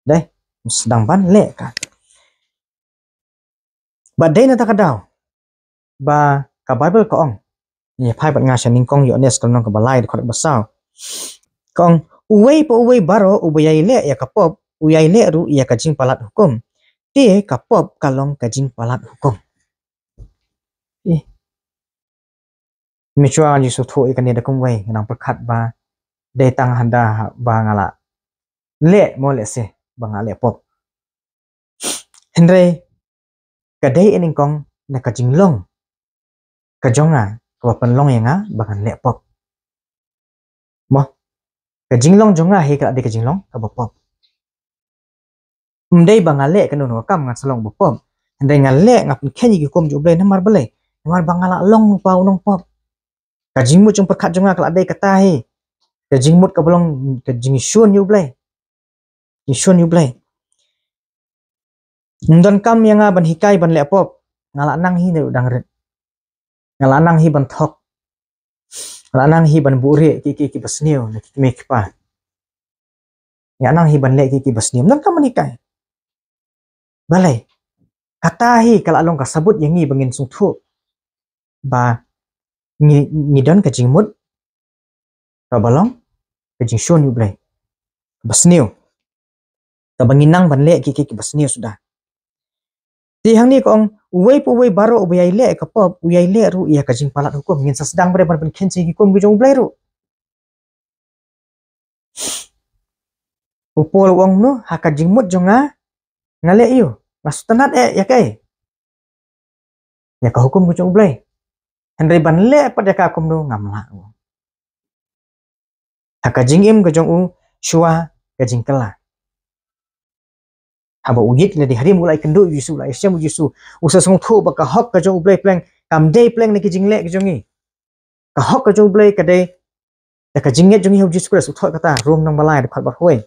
Dei, un sdang ban leh ïa ka. Bad dei na kata ka daw ba ka Baibl ka ong, ngi phai bad nga sha nyngkong Ïoannis ka lynnong kaba lai, dkhot kaba saw. Ka ong, uwei pa uwei baroh uba ïai leh ïa ka pop, u ïai leh ruh ïa ka jingpalat hukum. Te ka pop ka long ka jingpalat hukum. Ih. Mynshuwa ngan ïasngewthuh ïa kane da kumwei, nga nang pyrkhat ba dei tang haba nga la leh, mo, lehse ba nga leh pop. Hynrei ka dei eh nyngkong na ka jinglong ka jong nga kaba pynlong ïa nga ba ngan leh pop. Mo, ka jinglong jong nga hi ka la dei ka jinglong kaba pop. Ym dei ba nga leh kano kano ka kam ngan sa long ba pop. Hynrei nga leh, nga pynkheiñ ïa ki hukum jong U Blei namar balei? Namar ba nga la long lypa u nongpop. Ka jingmut jingpyrkhat jong nga ka la dei kata hi. Ka jingmut kaba long ka jingshun ïa U Blei. Jingshun ïa U Blei. Ym donkam ïa nga ban hikai ban leh pop. Nga la nang hi naduh dang rit. Nga la nang hi ban thok. Nga la nang hi ban buhrieh ki, ki, kiba sniew na ki kmie ki kpa. Nga la nang hi ban leh ki, kiba sniew. Ym donkam ban hikai. Balei? Kata hi ka la long ka sabut ïa ngi ba ngin sngewthuh ba ngi, ngi don ka jingmut kaba long ka jingshun ïa U Blei, kaba sniew, kaba ngi nang ban leh ki, ki, kiba sniew suda. Te hangne ka ong, uwei pa uwei baroh uba ïai leh ka pop, u ïai leh ruh ïa ka jingpalat hukum. Ngin sa sdang bad ban pynkheiñ sha ki hukum ki jong U Blei ruh. U Paul u ong, no, ha ka jingmut jong nga, nga leh ïa u, nga sngewtynnat eh ïa kaei? Ïa ka hukum ka jong U Blei. Hynrei ban leh pat ïa ka kumno, ngam lah. Ha ka jingim ka jong u, shuwa ka jingkylla. Haba u ïeit lade harim u la ïakynduh ïa U Jisu, u la ïashem ïa U Jisu, u sa sngewthuh ba ka hok ka jong U Blei pleng kam dei pleng na ki jingleh ki jong ngi. Ka hok ka jong U Blei ka dei da ka jingngeit jong ngi ha U Jisu Khrist, u thoh kata, Rom nang balai da khat bar hoi.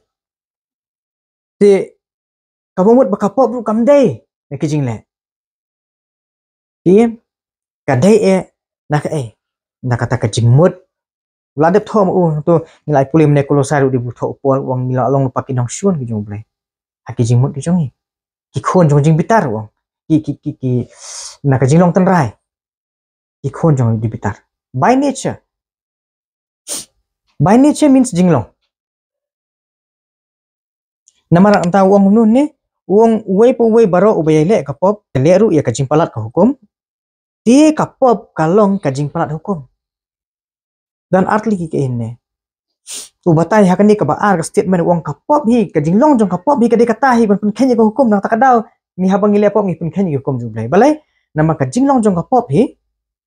Te kaba mut ba ka pop ruh kam dei na ki jingleh. Te ka dei eh na kaei? Na kata ka jingmut. La dep thoh ma u, to ngi la pule mynne Kolosai ruh dei ba u thoh u Paul u ong ngi la long lypa ki nongshun ki jong U Blei ha ki jingmut ki jong ngi. Ki khun jong jingbitar u ong. Ki, ki, ki, ki, na ka jinglong tynrai. Ki khun jong jingbitar. By nature. By nature means jinglong. Namar nangta u ong kumno ne, u ong uwei pa uwei baroh uba ïaleh ka pop, ka leh ruh ïa ka jingpalat ka hukum. Te ka pop ka long ka jingpalat hukum. Don ar tylli ki kaei ne. U batai ha kane kaba ar ka statement u ong ka pop hi, ka jinglong jong ka pop hi ka dei kata hi ban pynkheiñ ïa ka hukum, nangta ka daw ngi haba ngi leh pop ngi pynkheiñ ïa ka hukum jong U Blei. Balei? Namar ka jinglong jong ka pop hi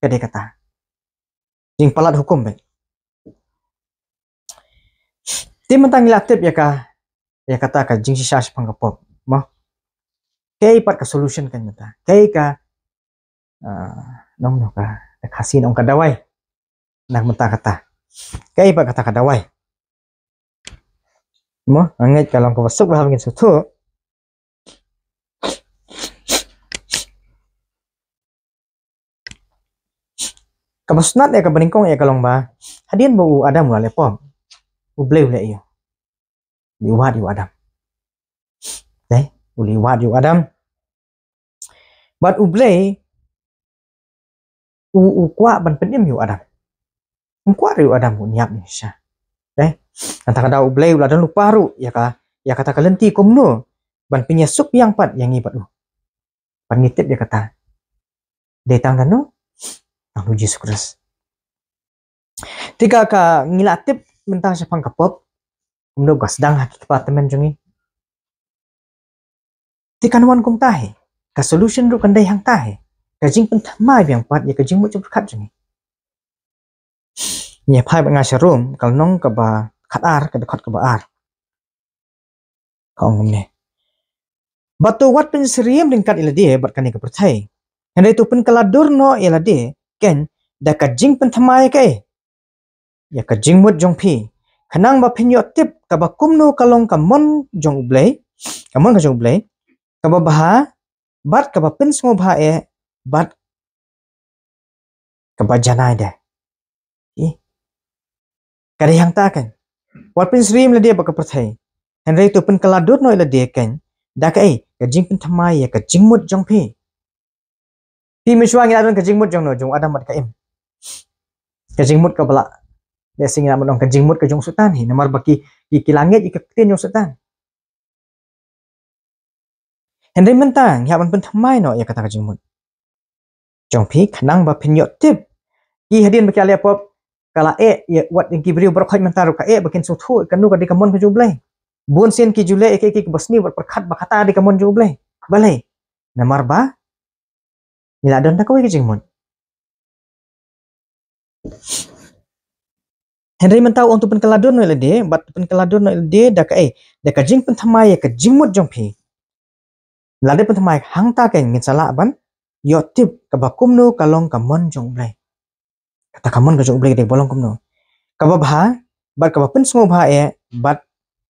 ka dei kata. Jingpalat hukum beit. Te mynta ngi la tip ïa ka, ïa kata ka jingshisha shaphang ka pop. Mo. Kaei pat ka solution kan mynta? Kaei ka, ah, nong nong ka, ka Khasi nong ka dawai. Nang mynta kata. Kaei pat kata ka dawai? Mo, nga ngeit ka long kaba suk ba haba ngin sngewthuh. Kaba sngewtynnat ïa kaba nyngkong ïa ka long ba hadien ba u Adam u la leh pop, U Blei u leh ïa u, u leit wad ïa u Adam. Te u leit wad ïa u Adam. Bad U Blei u, u kwah ban pynim ïa u Adam. Um kwah ruh ïa u Adam un ïap ne shisha. Te nangta ka daw U Blei u la don lypa ruh ïa ka, ïa kata ka lynti kumno ban pynïasuk biang pat ïa ngi bad u. Bad ngi tip ïa kata. Dei tang da uno? Tang da U Jisu Khrist. Te ka, ka ngi la tip mynta shaphang ka pop kumno ka sdang ha ki kpa tymmen jong ngi. Te kan wan kumta hi. Ka solution ruh kan dei hangta hi. Ka jingpynthymmai biang pat ïa ka jingmut jingpyrkhat jong ngi. Ngi phai bad nga sha Rom, ka lynnong kaba khatar, ka dkhot kaba ar. Ka ong kumne. Bad to wat pynsyriem ryngkat ïa lade bad kane ka pyrthei. Hynrei to pynkylla dur noh ïa lade kein da ka jingpynthymmai kaei? Ïa ka jingmut jong phi. Khnang ba phin ïoh tip kaba kumno ka long ka mon jong U Blei, ka mon ka jong U Blei, kaba bha, bad kaba pynsngewbha eh, bad kaba janai de. Ih. Ka dei hangta kein. Wat pynsyriem lade bad ka pyrthei. Hynrei to pynkylla dur noh ïa lade kein da kaei? Ka jingpynthymmai ïa ka jingmut jong phi. Phi mynshuwa ngi la don ka jingmut jong no, jong u Adam bad ka Im. Ka jingmut kaba la, lehse ngi la mut ong ka jingmut ka jong u Soitan hi, namar ba ki, ki, ki la ngeit ïa ka ktien jong u Soitan. Hynrei mynta ngi hap ban pynthymmai noh ïa kata ka jingmut jong phi khnang ba phin ïoh tip. Ki hadien ba ki la leh pop, ka la eh ïa wat ïa ki briew baroh khoit mynta ruh ka eh ba kin sngewthuh kano ka dei ka mon ka jong U Blei. Bun sien ki ju leh ïa ki, ki, kiba sniew bad pyrkhat ba kata dei ka mon jong U Blei. Balei? Namar ba ngi la don da kawei ka jingmut. Hynrei mynta u ong to pynkylla dur noh ïa lade, bad to pynkylla dur noh ïa lade da kaei? Da ka jingpynthymmai ïa ka jingmut jong phi. Lada pynthymmai hangta kein ngin sa lah ban ïoh tip kaba kumno ka long ka mon jong U Blei. Kata ka mon ka jong U Blei ka dei ba long kumno? Kaba bha, bad kaba pynsngewbha eh, bad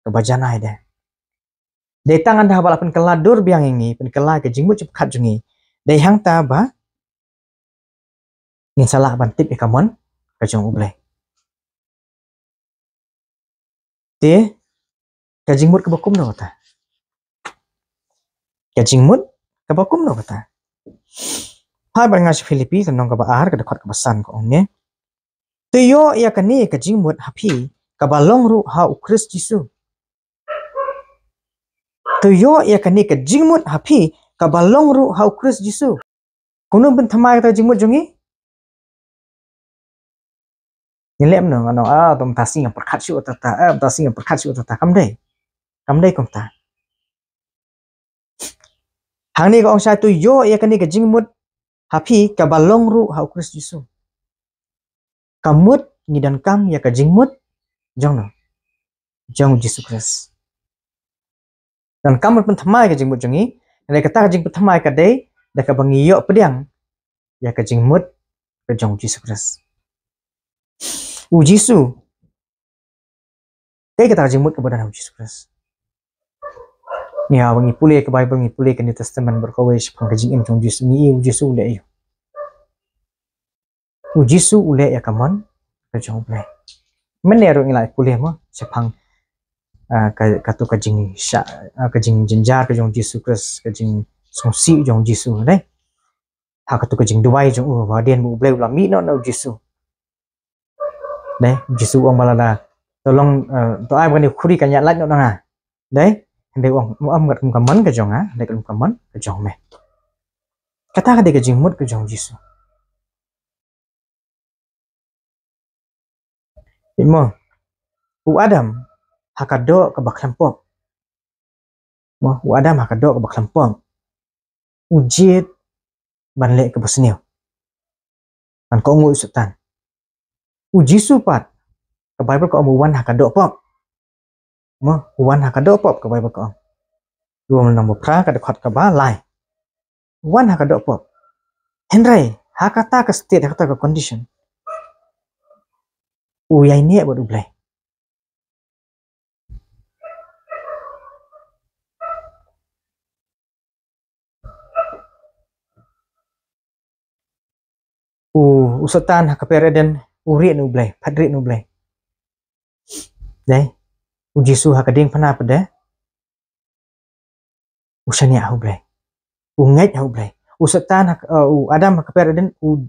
kaba janai de. Dei tang haba la pynkylla dur biang ïa ngi, pynkylla ka jingmut jingpyrkhat jong ngi. Dei hangta ba ngin sa lah ban tip ïa ka mon ka jong U Blei. Te ka jingmut kaba kumno kata? Ka jingmut kaba kumno kata? Phai bad nga sha Philippi, ka lynnong kaba ar, ka dkhot kaba san, ka ong ne. To ïoh ïa kane ka jingmut ha phi kaba long ruh ha U Khrist Jisu. To ïoh ïa kane ka jingmut ha phi kaba long ruh ha U Khrist Jisu. Kumno pynthymmai kata ka jingmut jong ngi? Ngin leh kumno, ngan ong, ah, to mynta sngi ngan pyrkhat shuh kata, ah, mynta sngi ngan pyrkhat shuh kata. Kam dei. Kam dei kumta. Hangne ka ong shai, to ïoh ïa kane ka jingmut ha phi kaba long ruh ha U Khrist Jisu. Ka mut ngi donkam ïa ka jingmut jong no? Jong U Jisu Khrist. Donkam ban pynthymmai ka jingmut jong ngi. Hynrei kata ka jingpynthymmai ka dei da kaba ngi ïoh pdiang ïa ka jingmut ka jong u Jisu Khrist. U Jisu, kaei kata ka jingmut kaba don ha u Jisu Khrist? Ngi, haba ngi pule ka Baibl, ngi pule ka New Testament bad kawei shaphang ka jingim jong u Jisu, ngi i u Jisu u leh ïa u. U Jisu u leh ïa ka mon ka jong u Blei. Mynne ruh ngi la pule mo shaphang, ah, ka, kato ka jingshah, ah, ka jingjynjar ka jong u Jisu Khrist, ka jingsngewsih jong u Jisu, dei. Ha kato ka jingduwai jong u, ba hadien ba u Blei u la mih noh na u Jisu, dei, u Jisu u ong ba lada to long, eh, to ai ba kane ka khuri kan ïaid lait noh na nga, dei. Hynrei u ong, ym kat kum ka mon ka jong nga, hynrei kat kum ka mon ka jong me. Kata ka dei ka jingmut ka jong u Jisu. Mo, u Adam ha ka doh kaba khlem pop. Mo, u Adam ha ka doh kaba khlem pop u jied ban leh kaba sniew, ban kohnguh ïa u Soitan. U Jisu pat, ka Baibl ka ong u wan ha ka doh pop. Mo, u wan ha ka doh pop, ka Baibl ka ong. Rom lynnong ba phra, ka dkhot kaba lai. U wan ha ka doh pop. Hynrei ha kata ka state, ha kata ka condition, u ïaineh bad u Blei. U, u Soitan ha ka per Eden u rieh na u Blei, phet rieh na u Blei. Dei, u Jisu ha ka diengphna pat de u shaniah ha u Blei, u ngeit ha u Blei. U Soitan ha ka, uh, u Adam ha ka per Eden, u,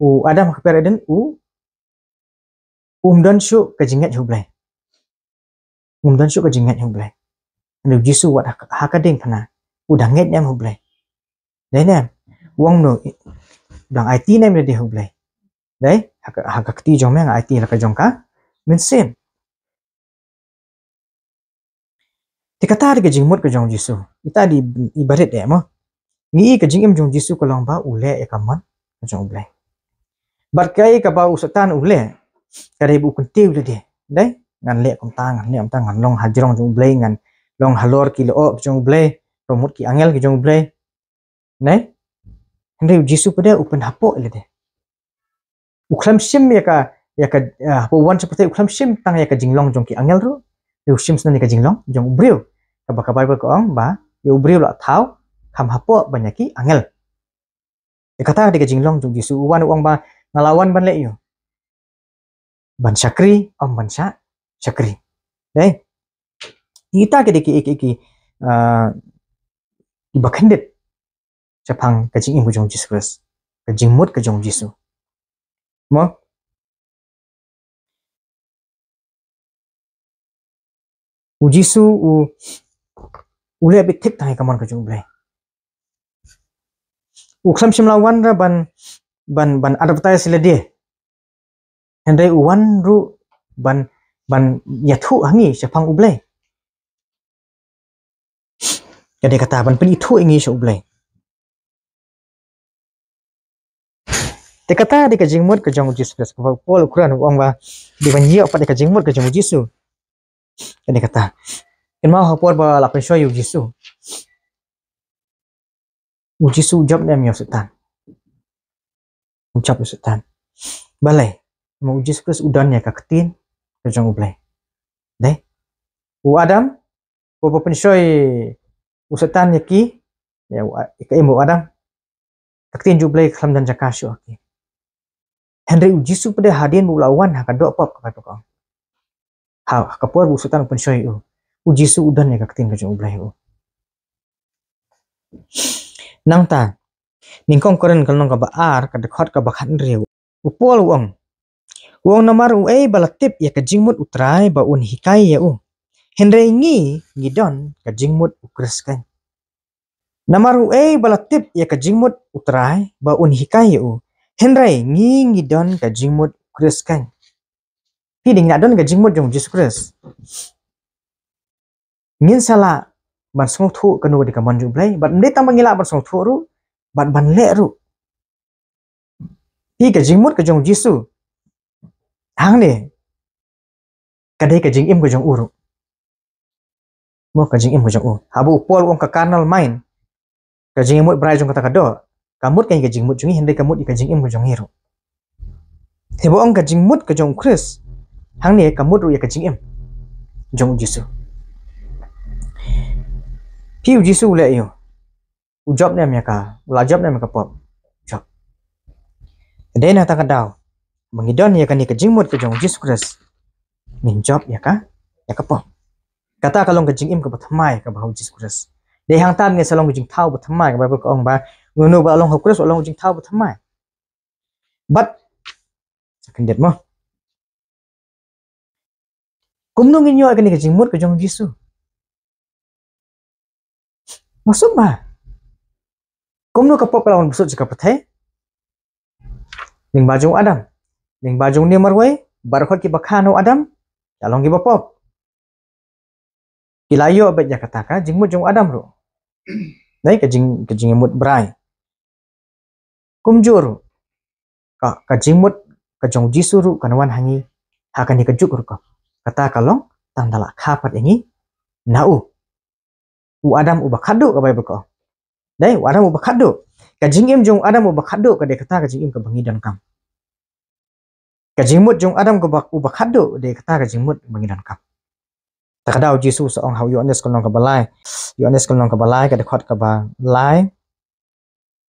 u Adam ha ka per Eden u, um don shuh ka jingngeit ha u Blei. Um don shuh ka jingngeit ha u Blei. Hynrei u Jisu wat ha ka, ha ka diengphna u dang ngeit ne em ha u Blei? Dei ne em? U ong no, dang aiti ne em lade ha u Blei? Dei, ha ka, ha ka kti jong me nga aiti la ka jong ka mynsiem. Te kata dei ka jingmut ka jong u Jisu. Ita dei i barit eh mo. Ngi i ka jingim jong u Jisu ka long ba u leh ïa ka mon ka jong u Blei. Bad kaei kaba u Soitan u leh, ka dei ba u kyntiew lade. Dei, ngan leh kumta, ngan leh kumta, ngan long hajrong jong u Blei, ngan long halor ki lyoh ki jong u Blei, ka mut ki angel ki jong u Blei. Dei? Hynrei u Jisu pat de u pynhapoh ïa lade. U khlem shim ïa ka, ïa ka, ah, hapoh wan sha pyrthei u khlem shim tang ïa ka jinglong jong ki angel ruh. Te u shim shen ïa ka jinglong jong u briew. Kaba ka Baibl ka ong ba ïa u briew la thaw kham hapoh ban ïa ki angel. Ïa kata dei ka jinglong jong u Jisu, u wan u ong ba nga la wan ban leh ïa u. Ban shakri, ym ban shah shakri. Dei? Ita ki dei ki, ki, ki, ah, kiba khyndiat shaphang ka jingim ka jong u Jisu Khrist, ka jingmut ka jong u Jisu. Mo? U Jisu u, u leh beit thik tang ïa ka mon ka jong u Blei. U khlem shym la wan ruh ban, ban, ban advertise lade. Hynrei u wan ruh ban, ban ïathuh ha ngi shaphang u Blei. Ka dei kata ban pynithuh ïa ngi sha u Blei. Te kata dei ka jingmut ka jong u Jisu Khrist, kaba u Paul u kren u ong ba dei ban ïoh pat ïa ka jingmut ka jong u Jisu. Ka dei kata. Kynmaw ha por ba la pynshoi ïa u Jisu, u Jisu u jop ne em ïa u Soitan? U jop ïa u Soitan. Balei? Namar u Jisu Khrist u don ïa ka ktien ka jong u Blei. Dei? U Adam, haba pynshoi u Soitan ïa ki, ïa u A-, ïa ka im u Adam, ka ktien jong u Blei ka khlem don jaka shuh ha ki. Hynrei u Jisu pat de hadien ba u la wan ha ka doh pop, ka Baibl ka ong, ha, ha ka por ba u Soitan u pynshoi ïa u, u Jisu u don ïa ka ktien ka jong u Blei ha u. Nangta, nyngkong Korinth ka lynnong kaba ar, ka dkhot kaba khathynriew, u Paul u ong, u ong namar uei ba la tip ïa ka jingmut u Trai ba un hikai ïa u, hynrei ngi ngi don ka jingmut u Khrist keiñ. Namar uei ba la tip ïa ka jingmut u Trai ba un hikai ïa u, hynrei ngi ngi don ka jingmut u Khrist keiñ. Phi, dei ngi la don ka jingmut jong u Jisu Khrist, ngin sa lah ban sngewthuh kano ka dei ka mon jong u Blei, bad ym dei tang ba ngi lah ban sngewthuh ruh, bad ban leh ruh. Phi, ka jingmut ka jong u Jisu hangne ka dei ka jingim ka jong u ruh. Mo, ka jingim ka jong u. Haba u Paul u ong ka carnal mind, ka jingim mut brai jong kata ka doh, ka mut ka ïa ka jingmut jong ngi, hynrei ka mut ïa ka jingim ka jong ngi ruh. Te ba ong ka jingmut ka jong u Khrist, hangne ka mut ruh ïa ka jingim jong u Jisu. Phi, u Jisu u leh ïa u, u jop ne em ïa ka, u la jop ne em ïa ka pop? Jop. Dei na kata ka daw ba ngi don ïa kane ka jingmut ka jong u Jisu Khrist, ngin jop ïa ka, ïa ka pop. Kata ka long ka jingim kaba thymmai kaba ha u Jisu Khrist. Dei hangta ngin sa long ka jingthaw ba thymmai, ka Baibl ka ong ba uno uba long ha u Khrist u long ka jingthaw ba thymmai. Bad sa khyndiat mo, kumno ngin ïoh ïa kane ka jingmut ka jong u Jisu? Mosum ba kumno ka pop ka la wan bsut sha ka pyrthei? Lyngba jong u Adam. Lyngba jong une marwei, baroh kiba kha na u Adam ki la long kiba pop. Ki la ïoh beit ïa kata ka jingmut jong u Adam ruh. Dei ka jing, ka jingmut brai. Kumjuh ruh ka, ka jingmut ka jong u Jisu ruh kan wan ha ngi ha kane ka juk ruh ka. Kata ka long tang da la kha pat ïa ngi na u. U Adam uba khatduh, ka Baibl ka ong. Dei, u Adam uba khatduh. Ka jingim jong u Adam uba khatduh ka dei kata ka jingim kaba ngi donkam. Ka jingmut jong u Adam kaba, uba khatduh dei kata ka jingmut ba ngi donkam. Ta ka daw u Jisu sa ong ha u Ïoannis ka lynnong kaba lai. Ïoannis ka lynnong kaba lai, ka dkhot kaba lai.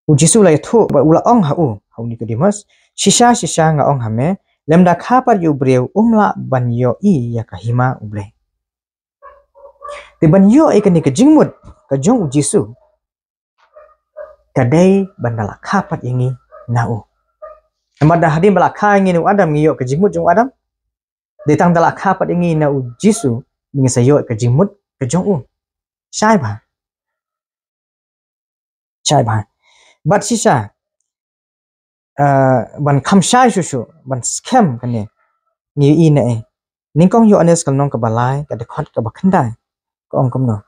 U Jisu la ïathuh bad u la ong ha u, ha u Nikodemus, shisha shisha nga ong ha me, lymda kha pat ïa u briew um lah ban ïohi ïa ka hima U Blei. Te ban ïoh ïa kane ka jingmut ka jong u Jisu, ka dei ban da la kha pat ïa ngi na u. Namar da hadien ba la kha ïa ngi na u Adam ngi ïoh ka jingmut jong u Adam. Dei tang da la kha pat ïa ngi na u Jisu ba ngin sa ïoh ka jingmut ka jong u. Shai bha. Shai bha. Bad shisha, ah, ban kham shai shuh shuh, ban skhem kane, ngi ïohi na e. Nyngkong Ïoannis ka lynnong kaba lai, ka dkhot kaba khyndai, ka ong kumno: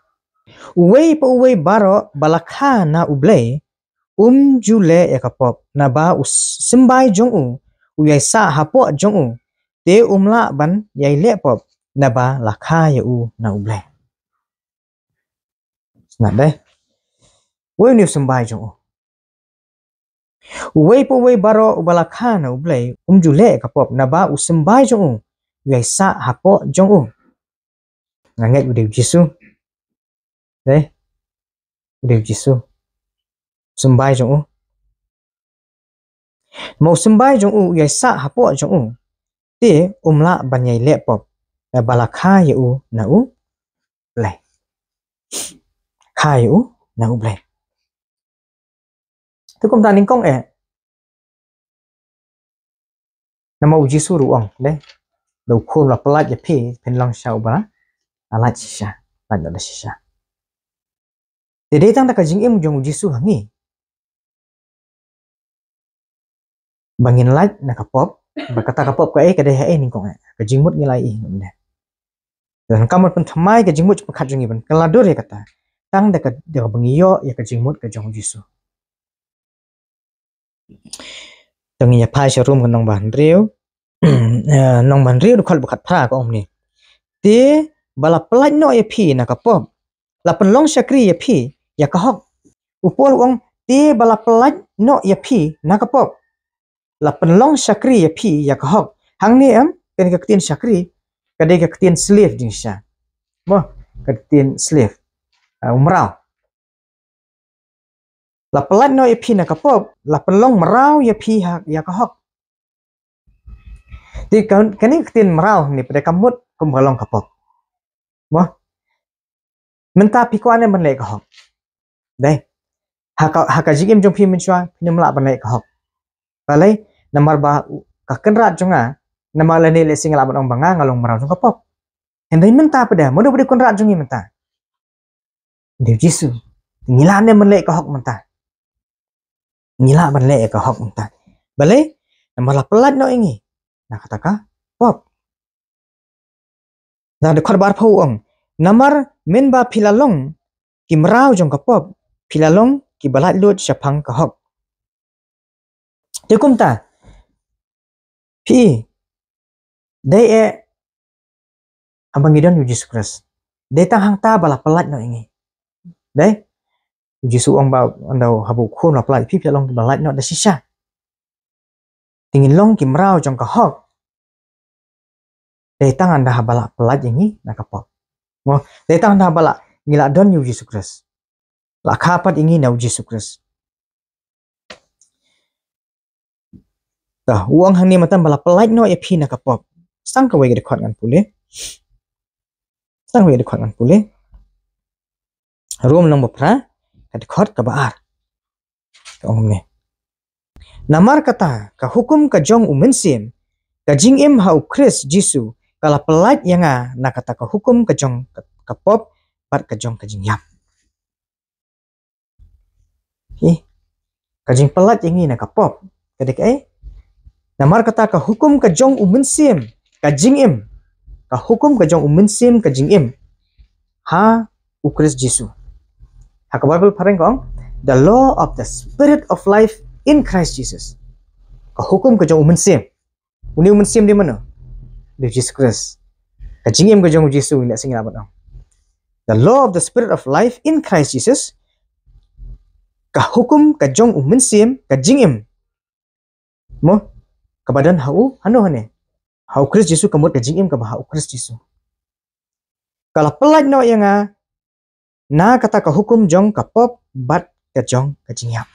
Uwei pa uwei baroh ba la kha na U Blei um ju leh ïa ka pop, naba u symbai jong u u ïai sah hapoh jong u, te um lah ban ïai leh pop, naba la kha ïa u na U Blei. Sngap dei. Uwei une u symbai jong u. Uwei pa uwei baroh uba la kha na U Blei um ju leh ka pop, naba u symbai jong u u ïai sah hapoh jong u. Nga ngeit u dei u Jisu. Dei. U dei u Jisu. Symbai jong u. Ma u symbai jong u u ïai sah hapoh jong u, te um lah ban ïai leh pop, naba la kha ïa u na U Blei. Kha ïa u na U Blei. Te kumta nyngkong eh, namar u Jisu ruh u ong, dei, da u Khun la pyllait ïa phi, phin long shisha uba la lait shisha, lait noh da shisha. Te dei tang da ka jingim jong u Jisu ha ngi ba ngin lait na ka pop, ba kata ka pop kaei, ka dei haei nyngkong eh, ka jingmut ngi la ïohi ne em. Te donkam ban pynthymmai ka jingmut jingpyrkhat jong ngi, ban kylla dur ïa kata. Tang da ka, da kaba ngi ïoh ïa ka jingmut ka jong u Jisu. Te ngin ïa phai sha Rom ka lynnong ba hynriew, eh, lynnong ba hynriew dkhot ba khatphra, ka ong kumne: Te ba la pyllait noh ïa phi na ka pop, la pynlong shakri ïa phi ïa ka hok. U Paul u ong, te ba la pyllait noh ïa phi na ka pop, la pynlong shakri ïa phi ïa ka hok. Hangne em, kane ka ktien shakri ka dei ka ktien slave jingshisha. Mo, ka ktien slave, ah, u mraw. La pyllait noh ïa phi na ka pop, la pynlong mraw ïa phi ha, ïa ka hok. Te ka, kane ka ktien mraw hangne pat dei ka mut kum ka long ka pop. Mo, mynta phi kwah ne em ban leh ka hok? Dei. Ha ka, ha ka jingim jong phi mynshuwa phin ym lah ban leh ka hok. Balei? Namar ba u, ka kynrad jong nga, namar lane lehse nga lah ban ong ba nga, nga long mraw jong ka pop. Hynrei mynta pat de, mano ba dei u kynrad jong ngi mynta? Dei u Jisu. Ngi lah ne em ban leh ka hok mynta? Ngi lah ban leh ka hok mynta. Balei? Namar la pyllait noh ïa ngi na kata ka pop. Na dkhot ba arphew u ong, namar mynba phi la long ki mraw jong ka pop, phi la long kiba laitluid shaphang ka hok. Te kumta, phi, dei eh, haba ngi don ïa u Jisu Khrist, dei tang hangta ba la pyllait noh ïa ngi. Dei? U Jisu u ong ba ynda haba u Khun u la pyllait ïa phi, phi la long kiba lait noh da shisha. Te ngin long ki mraw jong ka hok. Dei tang ynda haba la pyllait ïa ngi na ka pop. Mo, dei tang ynda haba la ngi la don ïa u Jisu Khrist. La kha pat ïa ngi na u Jisu Khrist. Ta, u ong hangne mynta ba la pyllait noh ïa phi na ka pop. Sa kawei ka dkhot ngan pule. Sa kawei ka dkhot ngan pule. Rom lynnong ba phra, ka dkhot kaba ar. Ka ong kumne. Namar kata ka hukum ka jong u Mynsiem, ka jingim ha u Khrist Jisu, ka la pyllait ïa nga na kata ka hukum ka jong ka, ka pop bad ka jong ka jingïap. Hi. Ka jingpyllait ïa ngi na ka pop ka dei kaei? Namar kata ka hukum ka jong u Mynsiem, ka jingim. Ka hukum ka jong u Mynsiem, ka jingim ha u Khrist Jisu. Ha ka Baibl phareng ka ong, "The law of the spirit of life in Christ Jesus." Ka hukum ka jong u Mynsiem. Une u Mynsiem dei mano? Dei u Jisu Khrist. Ka jingim ka jong u Jisu, ngi la sngewthuh ban ong, "The law of the spirit of life in Christ Jesus." Ka hukum ka jong u Mynsiem, ka jingim. Mo, kaba don ha u, hano hane? Ha u Khrist Jisu, ka mut ka jingim kaba ha u Khrist Jisu. Ka la pyllait noh ïa nga na kata ka hukum jong ka pop bad ka jong ka jingïap.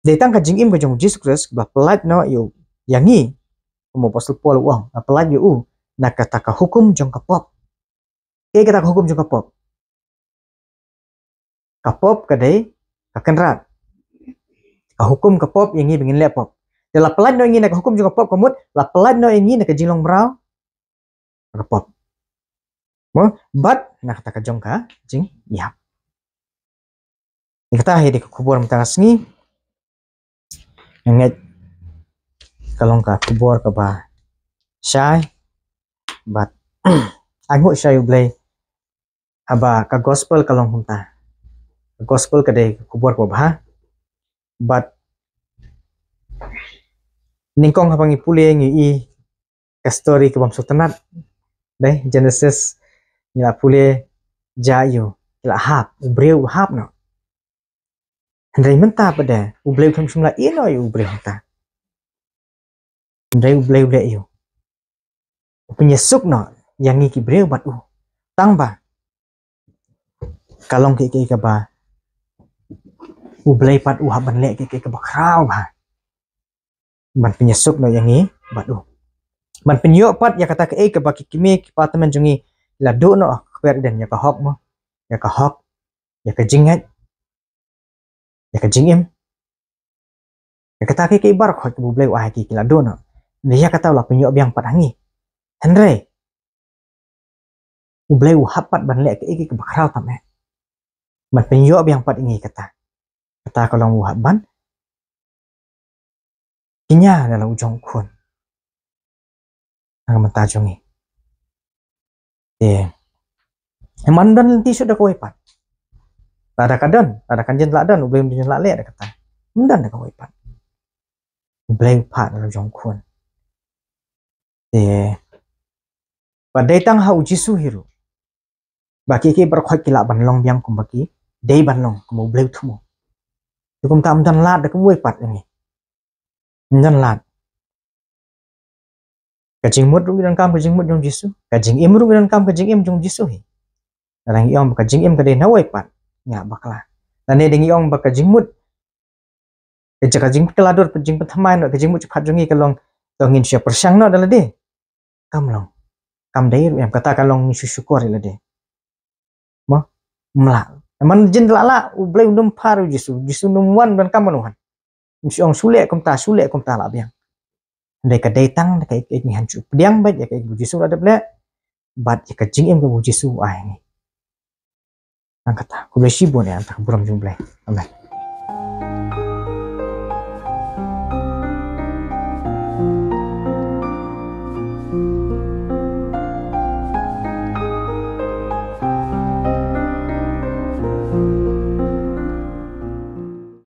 Dei tang ka jingim ka jong u Jisu Khrist kaba la pyllait noh ïa u, ïa ngi. Kum u Apostol Paul u ong, la pyllait ïa u na kata ka hukum jong ka pop. Kaei kata ka hukum jong ka pop? Ka pop ka dei ka kynrad. Ka hukum ka pop ïa ngi ba ngin leh pop. Te la pyllait noh ïa ngi na ka hukum jong ka pop, ka mut la pyllait noh ïa ngi na ka jinglong mraw ka pop. Mo, bad na kata ka jong ka jingïap. Ïa kata hi dei ka khubor mynta ka sngi. Nga ngeit ka long ka khubor kaba shai bad ai nguh shai U Blei haba ka gospel ka long kumta. Ka gospel ka dei ka khubor kaba bha. Bad nyngkong haba ngi pule ngi i ka story ka bym sngewtynnat. Dei, Genesis, ngi la pule, jia ïa u, ki la hap, u briew u hap noh. Hynrei mynta pat de, U Blei u thm shym la ïeh noh ïa u briew hangta. Hynrei U Blei u leh ïa u. U pynïasuk noh ïa ngi ki briew bad u. Tang ba ka long kaei kaei kaba U Blei pat u hap ban leh kaei kaei kaba khraw bha. Ban pynïasuk noh ïa ngi bad u. Ban pynïoh pat ïa kata kaei kaba ki kmie ki pa tymmen jong ngi la duh noh ha kper Eden, ïa ka hok mo. Ïa ka hok, ïa ka jingngeit, ïa ka jingim. Ïa kata kaei kaei baroh kaba U Blei u ai ha ki, ki la duh noh. Ïa kata u la pynïoh biang pat ha ngi. Hynrei U Blei u hap pat ban leh kaei kaei kaba khraw tam eh. Ban pynïoh biang pat ïa ngi kata. Kata ka long u hap ban kñia na la u jong u khun. Na ka bynta jong ngi. Te ym don lynti shuh da kawei pat. Lada ka don, lada kan jin lah don, U Blei um jin lah leh da kata. Ym don da kawei pat. U Blei u phah na la u jong u khun. Te ba dei tang ha u Jisu hi ruh ba kiei kiei baroh ki lah ban long biang kumba ki dei ban long, kumba U Blei u thmu. Te kumta ym don lad da kawei pat ïa ngi. Ym don lad. Ka jingmut ruh ngi donkam ka jingmut jong u Jisu. Ka jingim ruh ngi donkam ka jingim jong u Jisu hi. Lada ngi ong ba ka jingim ka dei nawei pat, ngi bakla. Lane da ngi ong ba ka jingmut, ka jaka jingmut ka la dur, jingpynthymmai noh, ka jingmut jingpyrkhat jong ngi ka long, to ngin shu pyrshang noh da lade. Kam long. Kam dei ruh em, kata ka long ngi shu shukor ïa lade. Mo, ym lah. Namar jin lah lah, U Blei um phah ruh u Jisu, u Jisu um wan donkam ban wan. Um shu ong shu leh kumta, shu leh kumta lah biang. Hynrei ka dei tang da kaei kaei ngi hap shu pdiang beit ïa kaei kaba u Jisu u la dep leh bad ïa ka jingim kaba u Jisu u ai ngi. Tang kata, khublei shibun ïa kata ka burom jong U Blei. Amen.